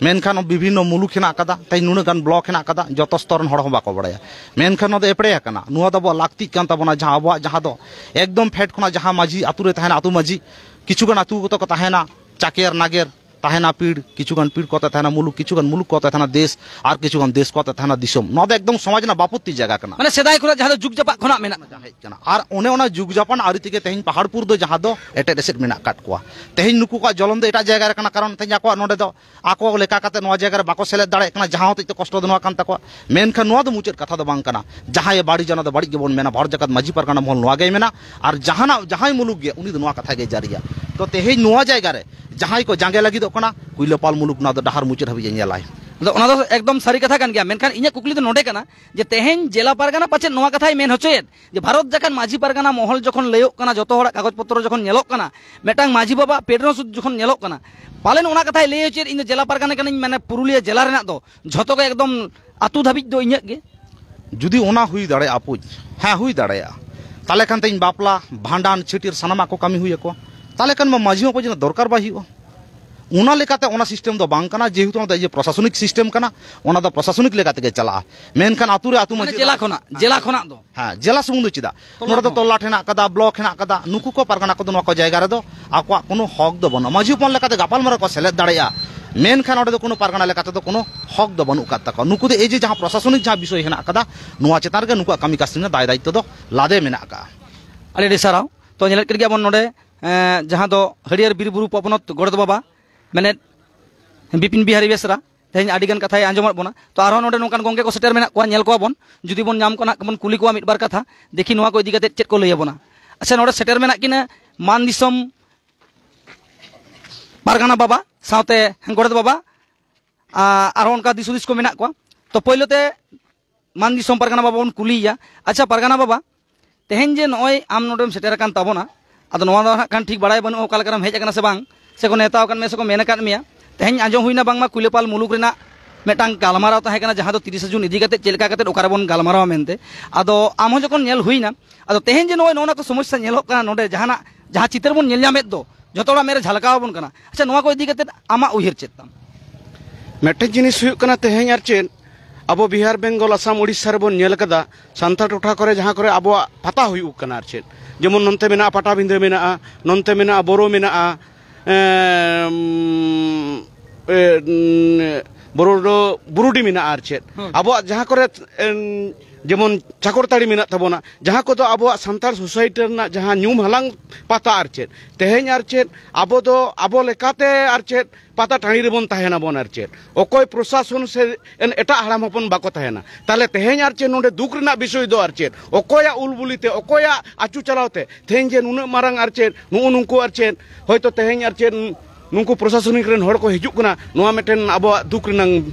ᱢᱮᱱᱠᱷᱟᱱ ᱵᱤᱵᱷᱤᱱᱱᱚ ᱢᱩᱞᱩᱠ ᱦᱮᱱᱟᱜ ᱟᱠᱟᱫᱟ, ᱛᱮᱦᱮᱧ ᱱᱩᱱᱟᱹᱜ ᱜᱟᱱ ᱵᱞᱚᱠ ᱦᱮᱱᱟᱜ ᱟᱠᱟᱫᱟ, ᱡᱚᱛᱚ ᱥᱛᱚᱨ ᱨᱮᱱ ᱦᱚᱲ ᱦᱚᱸ ᱵᱟᱠᱚ ᱵᱟᱰᱟᱭᱟ᱾ ᱢᱮᱱᱠᱷᱟᱱ ᱱᱚᱣᱟ ᱫᱚ ᱮᱯᱲᱮ ᱟᱠᱟᱱᱟ᱾ ᱱᱚᱣᱟ ᱫᱚ ᱟᱵᱚᱣᱟᱜ ᱞᱟᱹᱠᱛᱤᱜ ᱠᱟᱱ ᱛᱟᱵᱚᱱᱟ, ᱡᱟᱦᱟᱸ ᱟᱵᱚᱣᱟᱜ ᱡᱟᱦᱟᱸ ᱫᱚ ᱮᱠᱫᱚᱢ ᱯᱷᱮᱰ ᱠᱷᱚᱱᱟᱜ ᱡᱟᱦᱟᱸ ᱢᱟᱹᱡᱷᱤ ᱟᱛᱩ ᱨᱮ ᱛᱟᱦᱮᱱᱟ, ᱟᱛᱩ ᱢᱟᱹᱡᱷᱤ, ᱠᱤᱪᱷᱩ ᱜᱟᱱ ᱟᱛᱩ ᱠᱚᱛᱮ ᱠᱚ ᱛᱟᱦᱮᱱᱟ ᱪᱟᱠᱮᱨ ᱱᱟᱜᱮᱨ, ᱛᱟᱦᱮᱱᱟ ᱯᱤᱲ, ᱠᱤᱪᱷᱩ ᱜᱟᱱ ᱯᱤᱲ ᱠᱚᱛᱮ ᱛᱟᱦᱮᱱᱟ ᱢᱩᱞᱩᱠ, ᱠᱤᱪᱷᱩ ᱜᱟᱱ ᱢᱩᱞᱩᱠ ᱠᱚᱛᱮ ᱛᱟᱦᱮᱱᱟ ᱫᱮᱥ, ᱟᱨ ᱠᱤᱪᱷᱩ ᱜᱟᱱ ᱫᱮᱥ ᱠᱚᱛᱮ ᱛᱟᱦᱮᱱᱟ ᱫᱤᱥᱚᱢ᱾ ᱱᱚᱣᱟ ᱫᱚ ᱮᱠᱫᱚᱢ ᱥᱚᱢᱟᱡᱽ ᱨᱮᱱᱟᱜ ᱵᱟᱯᱚᱛᱛᱤ ᱡᱟᱭᱜᱟ ᱠᱟᱱᱟ᱾ ᱢᱟᱱᱮ ᱥᱮᱫᱟᱭ ᱠᱷᱚᱱᱟᱜ ᱡᱟᱦᱟᱸ ᱫᱚ ᱡᱩᱜᱽ ᱡᱟᱯᱟᱜ ᱠᱷᱚᱱᱟᱜ ᱢᱮᱱᱟᱜ ᱦᱮᱡ ᱠᱟᱱᱟ᱾ ᱟᱨ ᱚᱱᱮ ᱚᱱᱟ ᱡᱩᱜᱽ ᱡᱟᱯᱟᱱ ᱟᱹᱨᱤ ᱛᱮᱜᱮ ᱛᱮᱦᱮᱧ ᱯᱟᱦᱟᱲᱯᱩᱨ ᱫᱚ ᱡᱟᱦᱟᱸ ᱫᱚ ᱮᱴᱮᱫ ᱮᱥᱮᱫ ᱢᱮᱱᱟᱜ ᱟᱠᱟᱫ ᱠᱚᱣᱟ᱾ ᱛᱮᱦᱮᱧ ᱱᱩᱠᱩ ᱠᱚᱣᱟᱜ ᱡᱚᱞᱚᱱ ᱫᱚ ᱮᱴᱟᱜ ᱡᱟᱭᱜᱟ ᱨᱮ ᱠᱟᱱᱟ, ᱠᱟᱨᱚᱱ ᱛᱮᱦᱮᱧ ᱟᱠᱚᱣᱟᱜ ᱱᱚᱰᱮ ᱫᱚ ᱟᱠᱚ ᱞᱮᱠᱟ ᱠᱟᱛᱮ ᱱᱚᱣᱟ ᱡᱟᱭᱜᱟ ᱨᱮ ᱵᱟᱠᱚ ᱥᱮᱞᱮᱫ ᱫᱟᱲᱮᱭᱟᱜ ᱠᱟᱱᱟ, ᱡᱟᱦᱟᱸ ᱦᱚᱛᱮᱡ ᱛᱮ ᱠᱚᱥᱴᱚ ᱫᱚ ᱱᱚᱣᱟ ᱠᱟᱱ ᱛᱟᱠᱚᱣᱟ᱾ ᱢᱮᱱᱠᱷᱟᱱ ᱱᱚᱣᱟ ᱫᱚ ᱢᱩᱪᱟᱹᱫ ᱠᱟᱛᱷᱟ ᱫᱚ ᱵᱟᱝ ᱠᱟᱱᱟ᱾ ᱡᱟᱦᱟᱸᱭ ᱵᱟᱹᱲᱤᱡᱟ, ᱚᱱᱟ ᱫᱚ ᱵᱟᱹᱲᱤᱡ ᱜᱮᱵᱚᱱ ᱢᱮᱱᱟ᱾ ᱵᱷᱟᱨᱚᱛ ᱡᱟᱠᱟᱛ ᱢᱟᱹᱡᱷᱤ ᱯᱟᱨᱜᱟᱱᱟ ᱢᱚᱦᱚᱞ ᱱᱚᱣᱟ ᱜᱮᱭ ᱢᱮᱱᱟ, ᱟᱨ ᱡᱟᱦᱟᱱᱟᱜ, ᱡᱟᱦᱟᱸᱭ ᱢᱩᱞᱩᱠ ᱜᱮ, ᱩᱱᱤ ᱫᱚ ᱱᱚᱣᱟ ᱠᱟᱛᱷᱟ ᱜᱮ ᱡᱟᱹᱨᱤᱭᱟ᱾ ᱛᱚ ᱛᱮᱦᱮᱧ ᱱᱚᱣᱟ ᱡᱟᱭᱜᱟ ᱨᱮ ᱡᱟᱦᱟᱸᱭ ᱠᱚ ᱡᱟᱸᱜᱮ ᱞᱟᱹᱜᱤᱫᱚᱜ ᱠᱟᱱᱟ, ᱠᱩᱭᱞᱟᱹᱯᱟᱞ ᱢᱩᱞᱩᱠ ᱱᱚᱣᱟ ᱫᱚ ᱰᱟᱦᱟᱨ ᱢᱩᱪᱟᱹᱫ ᱦᱟᱹᱵᱤᱡ ᱮ ᱧᱮᱞᱟᱭ᱾ ᱟᱫᱚ ᱚᱱᱟ ᱫᱚ ᱮᱠᱫᱚᱢ ᱥᱟᱹᱨᱤ ᱠᱟᱛᱷᱟ ᱠᱟᱱ ᱜᱮᱭᱟ, ᱢᱮᱱᱠᱷᱟᱱ ᱤᱧᱟᱹᱜ ᱠᱩᱠᱞᱤ ᱫᱚ ᱱᱚᱰᱮ ᱠᱟᱱᱟ ᱡᱮ ᱛᱮᱦᱮᱧ ᱡᱮᱞᱟ ᱯᱟᱨᱜᱟᱱᱟ ᱯᱟᱪᱮᱫ ᱱᱚᱣᱟ ᱠᱟᱛᱷᱟᱭ ᱢᱮᱱ ᱦᱚᱪᱚᱭᱮᱫ ᱡᱮ ᱵᱷᱟᱨᱚᱛ ᱡᱟᱠᱟᱛ ᱢᱟᱹᱡᱷᱤ ᱯᱟᱨᱜᱟᱱᱟ ᱢᱚᱦᱚᱞ ᱡᱚᱠᱷᱚᱱ ᱞᱟᱹᱭᱚᱜ ᱠᱟᱱᱟ, ᱡᱚᱛᱚ ᱦᱚᱲᱟᱜ ᱠᱟᱜᱚᱡᱽ ᱯᱚᱛᱨᱚ ᱡᱚᱠᱷᱚᱱ ᱧᱮᱞᱚᱜ ᱠᱟᱱᱟ, ᱢᱤᱫᱴᱟᱝ ᱢᱟᱹᱡᱷᱤ ᱵᱟᱵᱟ ᱯᱮᱰ ᱨᱚᱥᱤᱫ ᱡᱚᱠᱷᱚᱱ ᱧᱮᱞᱚᱜ ᱠᱟᱱᱟ, ᱯᱟᱞᱮᱱ ᱚᱱᱟ ᱠᱟᱛᱷᱟᱭ ᱞᱟᱹᱭ ᱦᱚᱪᱚᱭᱮᱫ, "ᱤᱧ ᱫᱚ ᱡᱮᱞᱟ ᱯᱟᱨᱜᱟᱱᱟ ᱠᱟᱹᱱᱟᱹᱧ, ᱢᱟᱱᱮ ᱯᱩᱨᱩᱞᱤᱭᱟᱹ ᱡᱮᱞᱟ ᱨᱮᱱᱟᱜ ᱫᱚ ᱡᱷᱚᱛᱚ ᱜᱮ ᱮᱠᱫᱚᱢ ᱟᱹᱛᱩ ᱫᱷᱟᱹᱵᱤᱡ ᱫᱚ ᱤᱧᱟᱹᱜ ᱜᱮ"? ᱡᱩᱫᱤ ᱚᱱᱟ ᱦᱩᱭ ᱫᱟᱲᱮᱭᱟᱜᱼᱟ ᱯᱩᱡᱽ, ᱦᱮᱸ, ᱦᱩᱭ ᱫᱟᱲᱮᱭᱟᱜᱼᱟ, ᱛᱟᱦᱚᱞᱮ ᱠᱷᱟᱱ ᱛᱮᱦᱮᱧ ᱵᱟᱯᱞᱟ, ᱵᱷᱟᱸᱰᱟᱱ, ᱪᱷᱟᱹᱴᱭᱟᱹᱨ ᱥᱟᱱᱟᱢᱟᱜ ᱠᱚ ᱠᱟᱹᱢᱤ ᱦᱩᱭ ᱟᱠᱚ᱾ ᱛᱟᱦᱚᱞᱮ ᱠᱷᱟᱱ ᱢᱟ ᱢᱟᱹᱡᱷᱤ ᱦᱚᱸ ᱯᱩᱡᱽ ᱨᱮᱱᱟᱜ ᱫᱚᱨᱠᱟᱨ ᱵᱟᱭ ᱦᱩᱭᱩᱜᱼᱟ᱾ ᱚᱱᱟ ᱞᱮᱠᱟᱛᱮ ᱚᱱᱟ ᱥᱤᱥᱴᱮᱢ ᱫᱚ ᱵᱟᱝ ᱠᱟᱱᱟ, ᱡᱮᱦᱮᱛᱩ ᱚᱱᱟ ᱫᱚ ᱤᱭᱟᱹ ᱯᱨᱚᱥᱟᱥᱚᱱᱤᱠ ᱥᱤᱥᱴᱮᱢ ᱠᱟᱱᱟ, ᱚᱱᱟ ᱫᱚ ᱯᱨᱚᱥᱟᱥᱚᱱᱤᱠ ᱞᱮᱠᱟ ᱛᱮᱜᱮ ᱪᱟᱞᱟᱜᱼᱟ᱾ ᱢᱮᱱᱠᱷᱟᱱ ᱟᱹᱛᱩ ᱨᱮ ᱟᱹᱛᱩ ᱢᱟᱱᱮ ᱢᱟᱹᱡᱷᱤ ᱡᱮᱞᱟ ᱠᱷᱚᱱᱟᱜ, ᱡᱮᱞᱟ ᱠᱷᱚᱱᱟᱜ ᱫᱚ? ᱦᱮᱸ, ᱡᱮᱞᱟ ᱥᱩᱢᱩᱝ ᱫᱚ ᱪᱮᱫᱟᱜ? ᱛᱚᱞᱞᱟᱴ ᱱᱚᱰᱮ ᱫᱚ ᱦᱚᱸ? ᱛᱚᱞᱞᱟᱴ ᱦᱮᱱᱟᱜ ᱠᱟᱫᱟ, ᱵᱞᱚᱠ ᱦᱮᱱᱟᱜ ᱠᱟᱫᱟ, ᱱᱩᱠᱩ ᱠᱚ ᱯᱟᱨᱜᱟᱱᱟ ᱠᱚᱫᱚ ᱱᱚᱣᱟ ᱠᱚ ᱡᱟᱭᱜᱟ ᱨᱮᱫᱚ ᱟᱠᱚᱣᱟᱜ ᱠᱳᱱᱳ ᱦᱚᱠ ᱫᱚ ᱵᱟᱹᱱᱩᱜᱼᱟ᱾ ᱢᱟᱹᱡᱷᱤ ᱦᱚᱯᱚᱱ ᱞᱮᱠᱟᱛᱮ ᱜᱟᱯᱟᱞᱢᱟᱨᱟᱣ ᱠᱚ ᱥᱮᱞᱮᱫ ᱫᱟᱲᱮᱭᱟᱜᱼᱟ, ᱢᱮᱱᱠᱷᱟᱱ ᱚᱸᱰᱮ ᱫᱚ ᱠᱳᱱᱳ ᱯᱟᱨᱜᱟᱱᱟ ᱞᱮᱠᱟᱛᱮ ᱫᱚ ᱠᱳᱱᱳ ᱦᱚᱠ ᱫᱚ ᱵᱟᱹᱱᱩᱜ ᱟᱠᱟᱫ ᱛᱟᱠᱚᱣᱟ᱾ ᱱᱩᱠᱩ ᱫᱚ ᱮᱭ ᱡᱮ ᱡᱟᱦᱟᱸ ᱯᱨᱚᱥᱟᱥᱚᱱᱤᱠ ᱡᱟᱦᱟᱸ ᱵᱤᱥᱚᱭ ᱦᱮᱱᱟᱜ ᱟᱠᱟᱫᱟ, ᱱᱚᱣᱟ ᱪᱮᱛᱟᱱ ᱨᱮᱜᱮ ᱱᱩᱠᱩᱣᱟᱜ ᱠᱟᱹᱢᱤ ᱠᱟᱹᱥᱱᱤ ᱨᱮᱱᱟᱜ ᱫᱟᱭ ᱫᱟᱭᱤᱛᱛᱚ ᱫᱚ ᱞᱟᱫᱮ ᱢᱮᱱᱟᱜ ᱟᱠᱟᱫᱼᱟ᱾ ᱟᱹᱰᱤ ᱟᱹᱰᱤ ᱥᱟᱨᱦᱟᱣ᱾ ᱛᱚ, ᱧᱮᱞᱮᱫ ᱠᱟᱱ ᱜᱮᱭᱟ ᱵᱚᱱ ᱱᱚᱰᱮ, ᱮᱸ, ᱡᱟᱦᱟᱸ ᱫᱚ ᱦᱟᱹᱨᱭᱟᱹᱲ ᱵᱤᱨ ᱵᱩᱨᱩ ᱯᱚᱯᱚᱱᱚᱛ ᱜᱚᱰᱮᱛ ᱵᱟᱵᱟ, ᱢᱮᱱᱮᱫ ᱵᱤᱯᱤᱱ ᱵᱤᱦᱟᱨᱤ ᱵᱮᱥᱨᱟ, ᱛᱮᱦᱮᱧ ᱟᱹᱰᱤ ᱜᱟᱱ ᱠᱟᱛᱷᱟᱭ ᱟᱸᱡᱚᱢᱟᱫ ᱵᱚᱱᱟ᱾ ᱛᱚ, ᱟᱨᱦᱚᱸ ᱱᱚᱰᱮ ᱱᱚᱝᱠᱟᱱ ᱜᱚᱝᱠᱮ ᱠᱚ ᱥᱮᱴᱮᱨ ᱢᱮᱱᱟᱜ ᱠᱚᱣᱟ, ᱧᱮᱞ ᱠᱚᱣᱟ ᱵᱚᱱ, ᱡᱩᱫᱤ ᱵᱚᱱ ᱧᱟᱢ ᱠᱚᱣᱟ ᱱᱟᱜ ᱵᱚᱱ ᱠᱩᱞᱤ ᱠᱚᱣᱟ ᱢᱤᱫ ᱵᱟᱨ ᱠᱟᱛᱷᱟ, ᱫᱮᱠᱷᱤ ᱱᱚᱣᱟ ᱠᱚ ᱤᱫᱤ ᱠᱟᱛᱮ ᱪᱮᱫ ᱠᱚ ᱞᱟᱹᱭ ᱟᱵᱚᱱᱟ᱾ ᱟᱪᱪᱷᱟ, ᱱᱚᱰᱮ ᱥᱮᱴᱮᱨ ᱢᱮᱱᱟᱜ ᱠᱤᱱᱟ ᱢᱟᱱ ᱫᱤᱥᱚᱢ ᱯᱟᱨᱜᱟᱱᱟ ᱵᱟᱵᱟ ᱥᱟᱶᱛᱮ ᱜᱚᱰᱮᱛ ᱵᱟᱵᱟ, ᱟ-, ᱟᱨᱦᱚᱸ ᱚᱱᱠᱟ ᱫᱤᱥ ᱦᱩᱫᱤᱥ ᱠᱚ ᱢᱮᱱᱟᱜ ᱠᱚᱣᱟ᱾ ᱛᱚ, ᱯᱳᱭᱞᱳ ᱛᱮ ᱢᱟᱱ ᱫᱤᱥᱚᱢ ᱯᱟᱨᱜᱟᱱᱟ ᱵᱟᱵᱟ ᱵᱚᱱ ᱠᱩᱞᱤᱭᱮᱭᱟ᱾ ᱟᱪᱪᱷᱟ ᱯᱟᱨᱜᱟᱱᱟ ᱵᱟᱵᱟ, ᱛᱮᱦᱮᱧ ᱡᱮ ᱱᱚᱜᱼᱚᱭ ᱟᱢ ᱱᱚᱰᱮᱢ ᱥᱮᱴᱮᱨ ᱟᱠᱟᱱ ᱛᱟᱵᱚᱱᱟ, ᱟᱫᱚ ᱱᱚᱣᱟ ᱫᱚ ᱦᱟᱸᱜ ᱠᱷᱟᱱ ᱴᱷᱤᱠ ᱵᱟᱲᱟᱭ ᱵᱟᱹᱱᱩᱜᱼᱟ ᱚᱠᱟ ᱞᱮᱠᱟᱨᱮᱢ ᱦᱮᱡ ᱟᱠᱟᱱᱟ ᱥᱮ ᱵᱟᱝ, ᱥᱮ ᱠᱚ ᱱᱮᱣᱛᱟ ᱟᱠᱟᱫ ᱢᱮᱭᱟ ᱥᱮ ᱠᱚ ᱢᱮᱱ ᱟᱠᱟᱫ ᱢᱮᱭᱟ᱾ ᱛᱮᱦᱮᱧ ᱟᱸᱡᱚᱢ ᱦᱩᱭᱱᱟ ᱵᱟᱝᱢᱟ ᱠᱩᱭᱞᱟᱹᱯᱟᱞ ᱢᱩᱞᱩᱠ ᱨᱮᱱᱟᱜ ᱢᱤᱫᱴᱟᱝ ᱜᱟᱞᱢᱟᱨᱟᱣ ᱛᱟᱦᱮᱸ ᱠᱟᱱᱟ, ᱡᱟᱦᱟᱸ ᱫᱚ ᱛᱤᱨᱤᱥᱟ ᱡᱩᱱ ᱤᱫᱤ ᱠᱟᱛᱮ ᱪᱮᱫ ᱞᱮᱠᱟ ᱠᱟᱛᱮ ᱚᱠᱟ ᱨᱮᱵᱚᱱ ᱜᱟᱞᱢᱟᱨᱟᱣᱟ ᱢᱮᱱᱛᱮ᱾ ᱟᱫᱚ ᱟᱢ ᱦᱚᱸ ᱡᱚᱠᱷᱚᱱ ᱧᱮᱞ ᱦᱩᱭᱱᱟ, ᱟᱫᱚ ᱛᱮᱦᱮᱧ ᱡᱮ ᱱᱚᱜᱼᱚᱭ ᱱᱚᱜᱼᱚ ᱱᱟ ᱠᱚ ᱥᱚᱢᱚᱥᱥᱟ ᱧᱮᱞᱚᱜ ᱠᱟᱱᱟ ᱱᱚᱰᱮ, ᱡᱟᱦᱟᱱᱟᱜ ᱡᱟᱦᱟᱸ ᱪᱤᱛᱟᱹᱨ ᱵᱚᱱ ᱧᱮᱞ ᱧᱟᱢᱮᱫ ᱫᱚ, ᱡᱷᱚᱛᱚ ᱦᱚᱲᱟᱜ ᱢᱮᱫ ᱨᱮ ᱡᱷᱟᱞᱠᱟᱣ ᱟᱵᱚᱱ ᱠᱟᱱᱟ᱾ ᱟᱪᱪᱷᱟ, ᱱᱚᱣᱟ ᱠᱚ ᱤᱫᱤ ᱠᱟᱛᱮ ᱟᱢᱟᱜ ᱩᱭᱦᱟᱹᱨ ᱪᱮᱫ ᱛᱟᱢ? ᱢᱤᱫᱴᱮᱱ ᱡᱤᱱᱤᱥ ᱦᱩᱭᱩᱜ ᱠᱟᱱᱟ, ᱛᱮᱦᱮᱧ ᱟᱨ ᱪᱮᱫ ᱟᱵᱚ ᱵᱤᱦᱟᱨ, ᱵᱮᱝᱜᱚᱞ, ᱟᱥᱟᱢ, ᱩᱲᱤᱥᱥᱟ ᱨᱮᱵᱚᱱ ᱧᱮᱞ ᱠᱟᱫᱟ, ᱥᱟᱱᱛᱟᱲ ᱴᱚᱴᱷᱟ ᱠᱚᱨᱮ ᱡᱟᱦᱟᱸ ᱠᱚᱨᱮ ᱟᱵᱚᱣᱟᱜ ᱯᱟᱛᱟ ᱦᱩᱭᱩᱜ ᱠᱟᱱᱟ ᱟᱨ ᱪᱮᱫ, ᱡᱮᱢᱚᱱ ᱱᱚᱱᱛᱮ ᱢᱮᱱᱟᱜᱼᱟ ᱯᱟᱴᱟᱵᱤᱸᱫᱷᱟᱹ ᱢᱮᱱᱟᱜᱼᱟ, ᱱᱚᱱᱛᱮ ᱢᱮᱱᱟᱜᱼᱟ ᱵᱳᱨᱳ ᱢᱮᱱᱟᱜᱼᱟ, ᱮᱢ, ᱮ, ᱩᱢ, ᱵᱳᱨᱳ ᱫᱚ ᱵᱩᱨᱩᱰᱤ ᱢᱮᱱᱟᱜᱼᱟ ᱟᱨ ᱪᱮᱫ᱾ ᱦᱳᱭ᱾ ᱟᱵᱚᱣᱟᱜ ᱡᱟᱦᱟᱸ ᱠᱚᱨᱮ, ᱮᱢ, ᱡᱮᱢᱚᱱ ᱪᱟᱠᱚᱨᱛᱟᱹᱲᱤ ᱢᱮᱱᱟᱜ ᱛᱟᱵᱚᱱᱟ, ᱡᱟᱦᱟᱸ ᱠᱚᱫᱚ ᱟᱵᱚᱣᱟᱜ ᱥᱟᱱᱛᱟᱲ ᱥᱳᱥᱟᱭᱴᱤ ᱨᱮᱱᱟᱜ ᱡᱟᱦᱟᱸ ᱧᱩᱢ ᱦᱟᱞᱟᱝ ᱯᱟᱛᱟ ᱟᱨ ᱪᱮᱫ, ᱛᱮᱦᱮᱧ ᱟᱨ ᱪᱮᱫ ᱟᱵᱚ ᱫᱚ ᱟᱵᱚ ᱞᱮᱠᱟᱛᱮ ᱟᱨ ᱪᱮᱫ ᱯᱟᱛᱟ ᱴᱟᱺᱰᱤ ᱨᱮᱵᱚᱱ ᱛᱟᱦᱮᱱᱟᱵᱚᱱ ᱟᱨ ᱪᱮᱫ, ᱚᱠᱚᱭ ᱯᱨᱚᱥᱟᱥᱚᱱ ᱥᱮ ᱮᱱ-, ᱮᱴᱟᱜ ᱦᱟᱲᱟᱢ ᱦᱚᱯᱚᱱ ᱵᱟᱠᱚ ᱛᱟᱦᱮᱱᱟ᱾ ᱛᱟᱦᱞᱮ ᱛᱮᱦᱮᱧ ᱟᱨ ᱪᱮᱫ ᱱᱚᱰᱮ ᱫᱩᱠ ᱨᱮᱱᱟᱜ ᱵᱤᱥᱚᱭ ᱫᱚ ᱟᱨ ᱪᱮᱫ, ᱚᱠᱚᱭᱟᱜ ᱩᱞᱵᱩᱞᱤ ᱛᱮ, ᱚᱠᱚᱭᱟᱜ ᱟᱹᱪᱩ ᱪᱟᱞᱟᱣ ᱛᱮ ᱛᱮᱦᱮᱧ ᱡᱮ ᱱᱩᱱᱟᱹᱜ ᱢᱟᱨᱟᱝ ᱟᱨ ᱪᱮᱫ ᱱᱩᱜᱼᱩ ᱱᱩᱠᱩ ᱟᱨ ᱪᱮᱫ ᱦᱚᱭᱛᱳ ᱛᱮᱦᱮᱧ ᱟᱨ ᱪᱮᱫ ᱱᱩᱠᱩ ᱯᱨᱚᱥᱟᱥᱚᱱᱤᱠ ᱨᱮᱱ ᱦᱚᱲ ᱠᱚ ᱦᱤᱡᱩᱜ ᱠᱟᱱᱟ, ᱱᱚᱣᱟ ᱢᱤᱫᱴᱮᱱ ᱟᱵᱚᱣᱟᱜ ᱫᱩᱠ ᱨᱮᱱᱟᱝ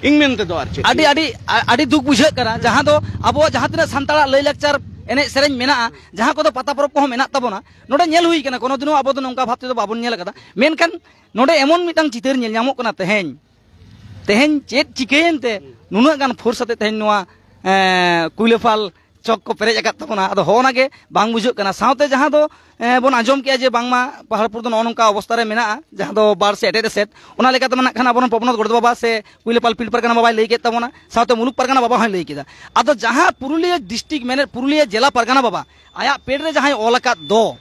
ᱤᱧ ᱢᱮᱱ ᱛᱮᱫᱚ ᱟᱨ ᱪᱮᱫ᱾ ᱟᱹᱰᱤ, ᱟᱹᱰᱤ, ᱟ-, ᱟᱹᱰᱤ ᱫᱩᱠ ᱵᱩᱡᱷᱟᱹᱜ ᱠᱟᱱᱟ, ᱡᱟᱦᱟᱸ ᱫᱚ ᱟᱵᱚᱣᱟᱜ ᱡᱟᱦᱟᱸ ᱛᱤᱱᱟᱹᱜ ᱥᱟᱱᱛᱟᱲᱟᱜ ᱞᱟᱹᱭ ᱞᱟᱠᱪᱟᱨ, ᱮᱱᱮᱡ ᱥᱮᱨᱮᱧ ᱢᱮᱱᱟᱜᱼᱟ, ᱡᱟᱦᱟᱸ ᱠᱚᱫᱚ ᱯᱟᱛᱟ ᱯᱚᱨᱚᱵᱽ ᱠᱚᱦᱚᱸ ᱢᱮᱱᱟᱜ ᱛᱟᱵᱚᱱᱟ, ᱱᱚᱰᱮ ᱧᱮᱞ ᱦᱩᱭ ᱠᱟᱱᱟ, ᱠᱳᱱᱳ ᱫᱤᱱ ᱦᱚᱸ ᱟᱵᱚ ᱫᱚ ᱱᱚᱝᱠᱟ ᱵᱷᱟᱵᱽ ᱛᱮᱫᱚ ᱵᱟᱵᱚᱱ ᱧᱮᱞ ᱟᱠᱟᱫᱟ᱾ ᱢᱮᱱᱠᱷᱟᱱ ᱱᱚᱰᱮ ᱮᱢᱚᱱ ᱢᱤᱫᱴᱟᱝ ᱪᱤᱛᱟᱹᱨ ᱧᱮᱞ ᱧᱟᱢᱚᱜ ᱠᱟᱱᱟ ᱛᱮᱦᱮᱧ, ᱛᱮᱦᱮᱧ ᱪᱮᱫ ᱪᱤᱠᱟᱹᱭᱮᱱ ᱛᱮ ᱱᱩᱱᱟᱹᱜ ᱜᱟᱱ ᱯᱷᱳᱨᱥ ᱟᱛᱮ ᱛᱮᱦᱮᱧ ᱱᱚᱣᱟ ᱮᱸ, ᱠᱩᱭᱞᱟᱹᱯᱟᱞ ᱪᱚᱠ ᱠᱚ ᱯᱮᱨᱮᱡ ᱟᱠᱟᱫ ᱛᱟᱵᱚᱱᱟ᱾ ᱟᱫᱚ ᱦᱚᱸᱜᱼᱚ ᱱᱟ ᱜᱮ ᱵᱟᱝ ᱵᱩᱡᱷᱟᱹᱜ ᱠᱟᱱᱟ᱾ ᱥᱟᱶᱛᱮ ᱡᱟᱦᱟᱸ ᱫᱚ, ᱮᱸ, ᱵᱚᱱ ᱟᱸᱡᱚᱢ ᱠᱮᱜᱼᱟ ᱡᱮ ᱵᱟᱝᱢᱟ ᱯᱟᱦᱟᱲᱯᱩᱨ ᱫᱚ ᱱᱚᱜᱼᱚ ᱱᱚᱝᱠᱟ ᱚᱵᱚᱥᱛᱟ ᱨᱮ ᱢᱮᱱᱟᱜᱼᱟ, ᱡᱟᱦᱟᱸ ᱫᱚ ᱵᱟᱲ ᱥᱮ ᱮᱴᱮᱫ ᱮᱥᱮᱫ, ᱚᱱᱟ ᱞᱮᱠᱟᱛᱮ ᱢᱟ ᱱᱟᱜ ᱠᱷᱟᱱ ᱟᱵᱚᱨᱮᱱ ᱯᱚᱵᱚᱱᱟᱛᱷ ᱜᱚᱰᱮᱛ ᱵᱟᱵᱟ ᱥᱮ ᱠᱩᱭᱞᱟᱹᱯᱟᱞ ᱯᱤᱲ ᱯᱟᱨᱜᱟᱱᱟ ᱵᱟᱵᱟᱭ ᱞᱟᱹᱭ ᱠᱮᱫ ᱛᱟᱵᱚᱱᱟ, ᱥᱟᱶᱛᱮ ᱢᱩᱞᱩᱠ ᱯᱟᱨᱜᱟᱱᱟ ᱵᱟᱵᱟ ᱦᱚᱸᱭ ᱞᱟᱹᱭ ᱠᱮᱫᱟ᱾ ᱟᱫᱚ ᱡᱟᱦᱟᱸ ᱯᱩᱨᱩᱞᱤᱭᱟᱹ ᱰᱤᱥᱴᱨᱤᱠᱴ ᱢᱮᱱᱮᱫ ᱯᱩᱨᱩᱞᱤᱭᱟᱹ ᱡᱮᱞᱟ ᱯᱟᱨᱜᱟᱱᱟ ᱵᱟᱵᱟ ᱟᱭᱟᱜ ᱯᱮᱰ ᱨᱮ ᱡᱟᱦᱟᱸᱭ ᱚᱞ ᱟᱠᱟᱫ ᱫᱚ,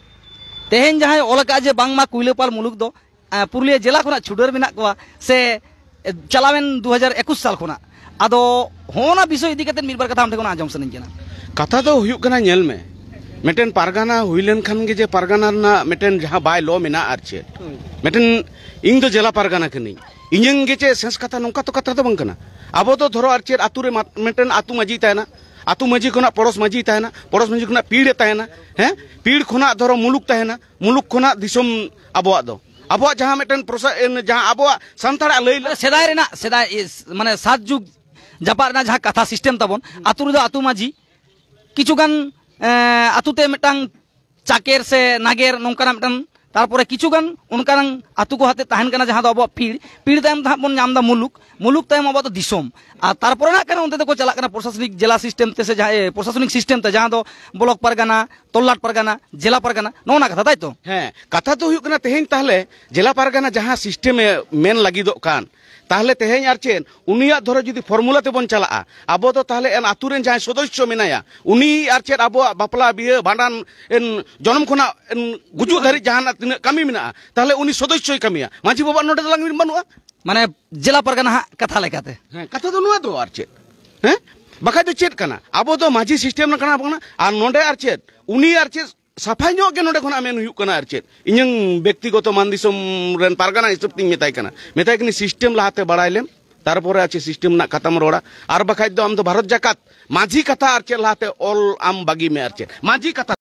ᱛᱮᱦᱮᱧ ᱡᱟᱦᱟᱸᱭ ᱚᱞ ᱟᱠᱟᱫ ᱡᱮ ᱵᱟᱝᱢᱟ ᱠᱩᱭᱞᱟᱹᱯᱟᱞ ᱢᱩᱞᱩᱠ ᱫᱚ ᱮᱸ, ᱯᱩᱨᱩᱞᱤᱭᱟᱹ ᱡᱮᱞᱟ ᱠᱷᱚᱱᱟᱜ ᱪᱷᱩᱰᱟᱹᱨ ᱢᱮᱱᱟᱜ ᱠᱚᱣᱟ ᱥᱮ, ᱮ, ᱪᱟᱞᱟᱣᱮᱱ ᱫᱩ ᱦᱟᱡᱟᱨ ᱮᱠᱩᱥ ᱥᱟᱞ ᱠᱷᱚᱱᱟᱜ᱾ ᱟᱫᱚ ᱦᱚᱸᱜᱼᱚ ᱱᱟ ᱵᱤᱥᱚᱭ ᱤᱫᱤ ᱠᱟᱛᱮ ᱢᱤᱫ ᱵᱟᱨ ᱠᱟᱛᱷᱟ ᱟᱢ ᱴᱷᱮᱱ ᱠᱷᱚᱱᱟᱜ ᱟᱸᱡᱚᱢ ᱥᱟᱱᱟᱧ ᱠᱟᱱᱟ᱾ ᱠᱟᱛᱷᱟ ᱫᱚ ᱦᱩᱭᱩᱜ ᱠᱟᱱᱟ, ᱧᱮᱞ ᱢᱮ, ᱢᱤᱫᱴᱮᱱ ᱯᱟᱨᱜᱟᱱᱟ ᱦᱩᱭ ᱞᱮᱱᱠᱷᱟᱱ ᱜᱮ ᱡᱮ ᱯᱟᱨᱜᱟᱱᱟ ᱨᱮᱱᱟᱜ ᱢᱤᱫᱴᱮᱱ ᱡᱟᱦᱟᱸ ᱵᱟᱭ ᱞᱚ ᱢᱮᱱᱟᱜᱼᱟ ᱟᱨ ᱪᱮᱫ, ᱦᱩᱸ᱾ ᱢᱤᱫᱴᱮᱱ, ᱤᱧ ᱫᱚ ᱡᱮᱞᱟ ᱯᱟᱨᱜᱟᱱᱟ ᱠᱟᱹᱱᱟᱹᱧ, ᱤᱧᱟᱹᱝ ᱜᱮ ᱪᱮᱫ ᱥᱮᱥ ᱠᱟᱛᱷᱟ, ᱱᱚᱝᱠᱟ ᱛᱚ ᱠᱟᱛᱷᱟ ᱫᱚ ᱵᱟᱝ ᱠᱟᱱᱟ᱾ ᱟᱵᱚ ᱫᱚ ᱫᱷᱚᱨᱚ ᱟᱨ ᱪᱮᱫ ᱟᱹᱛᱩ ᱨᱮ ᱢᱟ-, ᱢᱤᱫᱴᱮᱱ ᱟᱹᱛᱩ ᱢᱟᱹᱡᱷᱤ ᱛᱟᱦᱮᱱᱟ, ᱟᱹᱛᱩ ᱢᱟᱹᱡᱷᱤ ᱠᱷᱚᱱᱟᱜ ᱯᱚᱲᱚᱥ ᱢᱟᱹᱡᱷᱤ ᱛᱟᱦᱮᱱᱟ, ᱯᱚᱲᱚᱥ ᱢᱟᱹᱡᱷᱤ ᱠᱷᱚᱱᱟᱜ ᱯᱤᱲ ᱮ ᱛᱟᱦᱮᱱᱟ, ᱦᱮᱸ, ᱯᱤᱲ ᱠᱷᱚᱱᱟᱜ ᱫᱷᱚᱨᱚ ᱢᱩᱞᱩᱠ ᱛᱟᱦᱮᱱᱟ, ᱢᱩᱞᱩᱠ ᱠᱷᱚᱱᱟᱜ ᱫᱤᱥᱚᱢ ᱟᱵᱚᱣᱟᱜ ᱫᱚ᱾ ᱟᱵᱚᱣᱟᱜ ᱡᱟᱦᱟᱸ ᱢᱤᱫᱴᱮᱱ ᱯᱨᱚᱥᱟ-, ᱮᱱ-, ᱡᱟᱦᱟᱸ ᱟᱵᱚᱣᱟᱜ ᱥᱟᱱᱛᱟᱲᱟᱜ ᱞᱟᱹᱭ ᱞᱟᱹ- ᱥᱮᱫᱟᱭ ᱨᱮᱱᱟᱜ, ᱥᱮᱫᱟᱭ ᱤᱥ-, ᱢᱟᱱᱮ ᱥᱟᱛ ᱡᱩᱜᱽ ᱡᱟᱯᱟᱜ ᱨᱮᱱᱟᱜ ᱡᱟᱦᱟᱸ ᱠᱟᱛᱷᱟ ᱥᱤᱥᱴᱮᱢ ᱛᱟᱵᱚᱱ, ᱟᱹᱛᱩ ᱨᱮᱫᱚ ᱟᱹᱛᱩ ᱢᱟᱹᱡᱷᱤ, ᱠᱤᱪᱷᱩ ᱜᱟᱱ, ᱮᱸ, ᱟᱹᱛᱩ ᱛᱮ ᱢᱤᱫᱴᱟᱝ ᱪᱟᱠᱮᱨ ᱥᱮ ᱱᱟᱜᱮᱨ ᱱᱚᱝᱠᱟᱱᱟᱜ ᱢᱤᱫᱴᱟᱝ, ᱛᱟᱨᱯᱚᱨᱮ ᱠᱤᱪᱷᱩ ᱜᱟᱱ ᱚᱱᱠᱟᱱᱟᱝ ᱟᱹᱛᱩ ᱠᱚ ᱦᱟᱛᱮ ᱛᱟᱦᱮᱱ ᱠᱟᱱᱟ ᱡᱟᱦᱟᱸ ᱫᱚ ᱟᱵᱚᱣᱟᱜ ᱯᱤᱲ, ᱯᱤᱲ ᱛᱟᱭᱚᱢ ᱫᱚ ᱦᱟᱸᱜ ᱵᱚᱱ ᱧᱟᱢ ᱮᱫᱟ ᱢᱩᱞᱩᱠ, ᱢᱩᱞᱩᱠ ᱛᱟᱭᱚᱢ ᱟᱵᱚᱣᱟᱜ ᱫᱚ ᱫᱤᱥᱚᱢ, ᱟᱨ ᱛᱟᱨᱯᱚᱨᱮ ᱱᱟᱜ ᱠᱷᱟᱱ ᱚᱱᱛᱮ ᱫᱚᱠᱚ ᱪᱟᱞᱟᱜ ᱠᱟᱱᱟ ᱯᱨᱚᱥᱟᱥᱚᱱᱤᱠ ᱡᱮᱞᱟ ᱥᱤᱥᱴᱮᱢ ᱛᱮ ᱥᱮ ᱡᱟᱦᱟᱸ, ᱮ, ᱯᱨᱚᱥᱟᱥᱚᱱᱤᱠ ᱥᱤᱥᱴᱮᱢ ᱛᱮ ᱡᱟᱦᱟᱸ ᱫᱚ ᱵᱞᱚᱠ ᱯᱟᱨᱜᱟᱱᱟ, ᱛᱚᱞᱞᱟᱴ ᱯᱟᱨᱜᱟᱱᱟ, ᱡᱮᱞᱟ ᱯᱟᱨᱜᱟᱱᱟ, ᱱᱚᱜᱼᱚ ᱱᱟ ᱠᱟᱛᱷᱟ, ᱛᱟᱭ ᱛᱚ? ᱦᱮᱸ, ᱠᱟᱛᱷᱟ ᱫᱚ ᱦᱩᱭᱩᱜ ᱠᱟᱱᱟ ᱛᱮᱦᱮᱧ ᱛᱟᱦᱞᱮ ᱡᱮᱞᱟ ᱯᱟᱨᱜᱟᱱᱟ ᱡᱟᱦᱟᱸ ᱥᱤᱥᱴᱮᱢ ᱮ ᱢᱮᱱ ᱞᱟᱹᱜᱤᱫᱚᱜ ᱠᱟᱱ, ᱛᱟᱦᱞᱮ ᱛᱮᱦᱮᱧ ᱟᱨ ᱪᱮᱫ ᱩᱱᱤᱭᱟᱜ ᱫᱷᱚᱨᱚ ᱡᱩᱫᱤ ᱯᱷᱚᱨᱢᱩᱞᱟ ᱛᱮᱵᱚᱱ ᱪᱟᱞᱟᱜᱼᱟ, ᱟᱵᱚ ᱫᱚ ᱛᱟᱦᱞᱮ ᱮᱱ ᱟᱛᱩ ᱨᱮᱱ ᱡᱟᱦᱟᱸᱭ ᱥᱚᱫᱚᱥᱥᱚ ᱢᱮᱱᱟᱭᱟ, ᱩᱱᱤ ᱟᱨ ᱪᱮᱫ ᱟᱵᱚᱣᱟᱜ ᱵᱟᱯᱞᱟ, ᱵᱤᱦᱟᱹ, ᱵᱷᱟᱸᱰᱟᱱ, ᱮᱱ ᱡᱚᱱᱚᱢ ᱠᱷᱚᱱᱟᱜ ᱮᱱ ᱜᱩᱡᱩᱜ ᱫᱷᱟᱹᱨᱤᱡ ᱡᱟᱦᱟᱱᱟᱜ ᱛᱤᱱᱟᱹᱜ ᱠᱟᱹᱢᱤ ᱢᱮᱱᱟᱜᱼᱟ, ᱛᱟᱦᱞᱮ ᱩᱱᱤ ᱥᱚᱫᱚᱥᱥᱚᱭ ᱠᱟᱹᱢᱤᱭᱟ᱾ ᱢᱟᱹᱡᱷᱤ ᱵᱟᱵᱟ ᱱᱚᱰᱮ ᱫᱚ ᱞᱟᱝ ᱵᱟᱹᱱᱩᱜᱼᱟ᱾ ᱢᱟᱱᱮ ᱡᱮᱞᱟ ᱯᱟᱨᱜᱟᱱᱟ ᱦᱟᱸᱜ ᱠᱟᱛᱷᱟ ᱞᱮᱠᱟᱛᱮ᱾ ᱦᱮᱸ, ᱠᱟᱛᱷᱟ ᱫᱚ ᱱᱚᱣᱟ ᱫᱚ ᱟᱨ ᱪᱮᱫ, ᱦᱮᱸ, ᱵᱟᱠᱷᱟᱡ ᱫᱚ ᱪᱮᱫ ᱠᱟᱱᱟ? ᱟᱵᱚ ᱫᱚ ᱢᱟᱹᱡᱷᱤ ᱥᱤᱥᱴᱮᱢ ᱨᱮᱱ ᱠᱟᱱᱟ ᱵᱚᱱ, ᱟᱨ ᱱᱚᱰᱮ ᱟᱨ ᱪᱮᱫ ᱩᱱᱤ ᱟᱨ ᱪᱮᱫ ᱥᱟᱯᱷᱟ ᱧᱚᱜ ᱜᱮ ᱱᱚᱰᱮ ᱠᱷᱚᱱᱟᱜ ᱢᱮᱱ ᱦᱩᱭᱩᱜ ᱠᱟᱱᱟ ᱟᱨ ᱪᱮᱫ᱾ ᱤᱧᱟᱹᱝ ᱵᱮᱠᱛᱤᱜᱚᱛᱚ ᱢᱟᱱ ᱫᱤᱥᱚᱢ ᱨᱮᱱ ᱯᱟᱨᱜᱟᱱᱟ ᱦᱤᱥᱟᱹᱵ ᱛᱤᱧ ᱢᱮᱛᱟᱭ ᱠᱟᱱᱟ, ᱢᱮᱛᱟᱭ ᱠᱟᱹᱱᱟᱹᱧ ᱥᱤᱥᱴᱮᱢ ᱞᱟᱦᱟᱛᱮ ᱵᱟᱲᱟᱭ ᱞᱮᱢ, ᱛᱟᱨᱯᱚᱨᱮ ᱟᱨ ᱪᱮᱫ ᱥᱤᱥᱴᱮᱢ ᱨᱮᱱᱟᱜ ᱠᱟᱛᱷᱟᱢ ᱨᱚᱲᱟ᱾ ᱟᱨ ᱵᱟᱠᱷᱟᱡ ᱫᱚ ᱟᱢ ᱫᱚ ᱵᱷᱟᱨᱚᱛ ᱡᱟᱠᱟᱛ ᱢᱟᱹᱡᱷᱤ ᱠᱟᱛᱷᱟ ᱟᱨ ᱪᱮᱫ ᱞᱟᱦᱟᱛᱮ ᱚᱞ ᱟᱢ ᱵᱟᱹᱜᱤ ᱢᱮ ᱟᱨ ᱪᱮᱫ ᱢᱟᱹᱡᱷᱤ ᱠᱟᱛᱷᱟ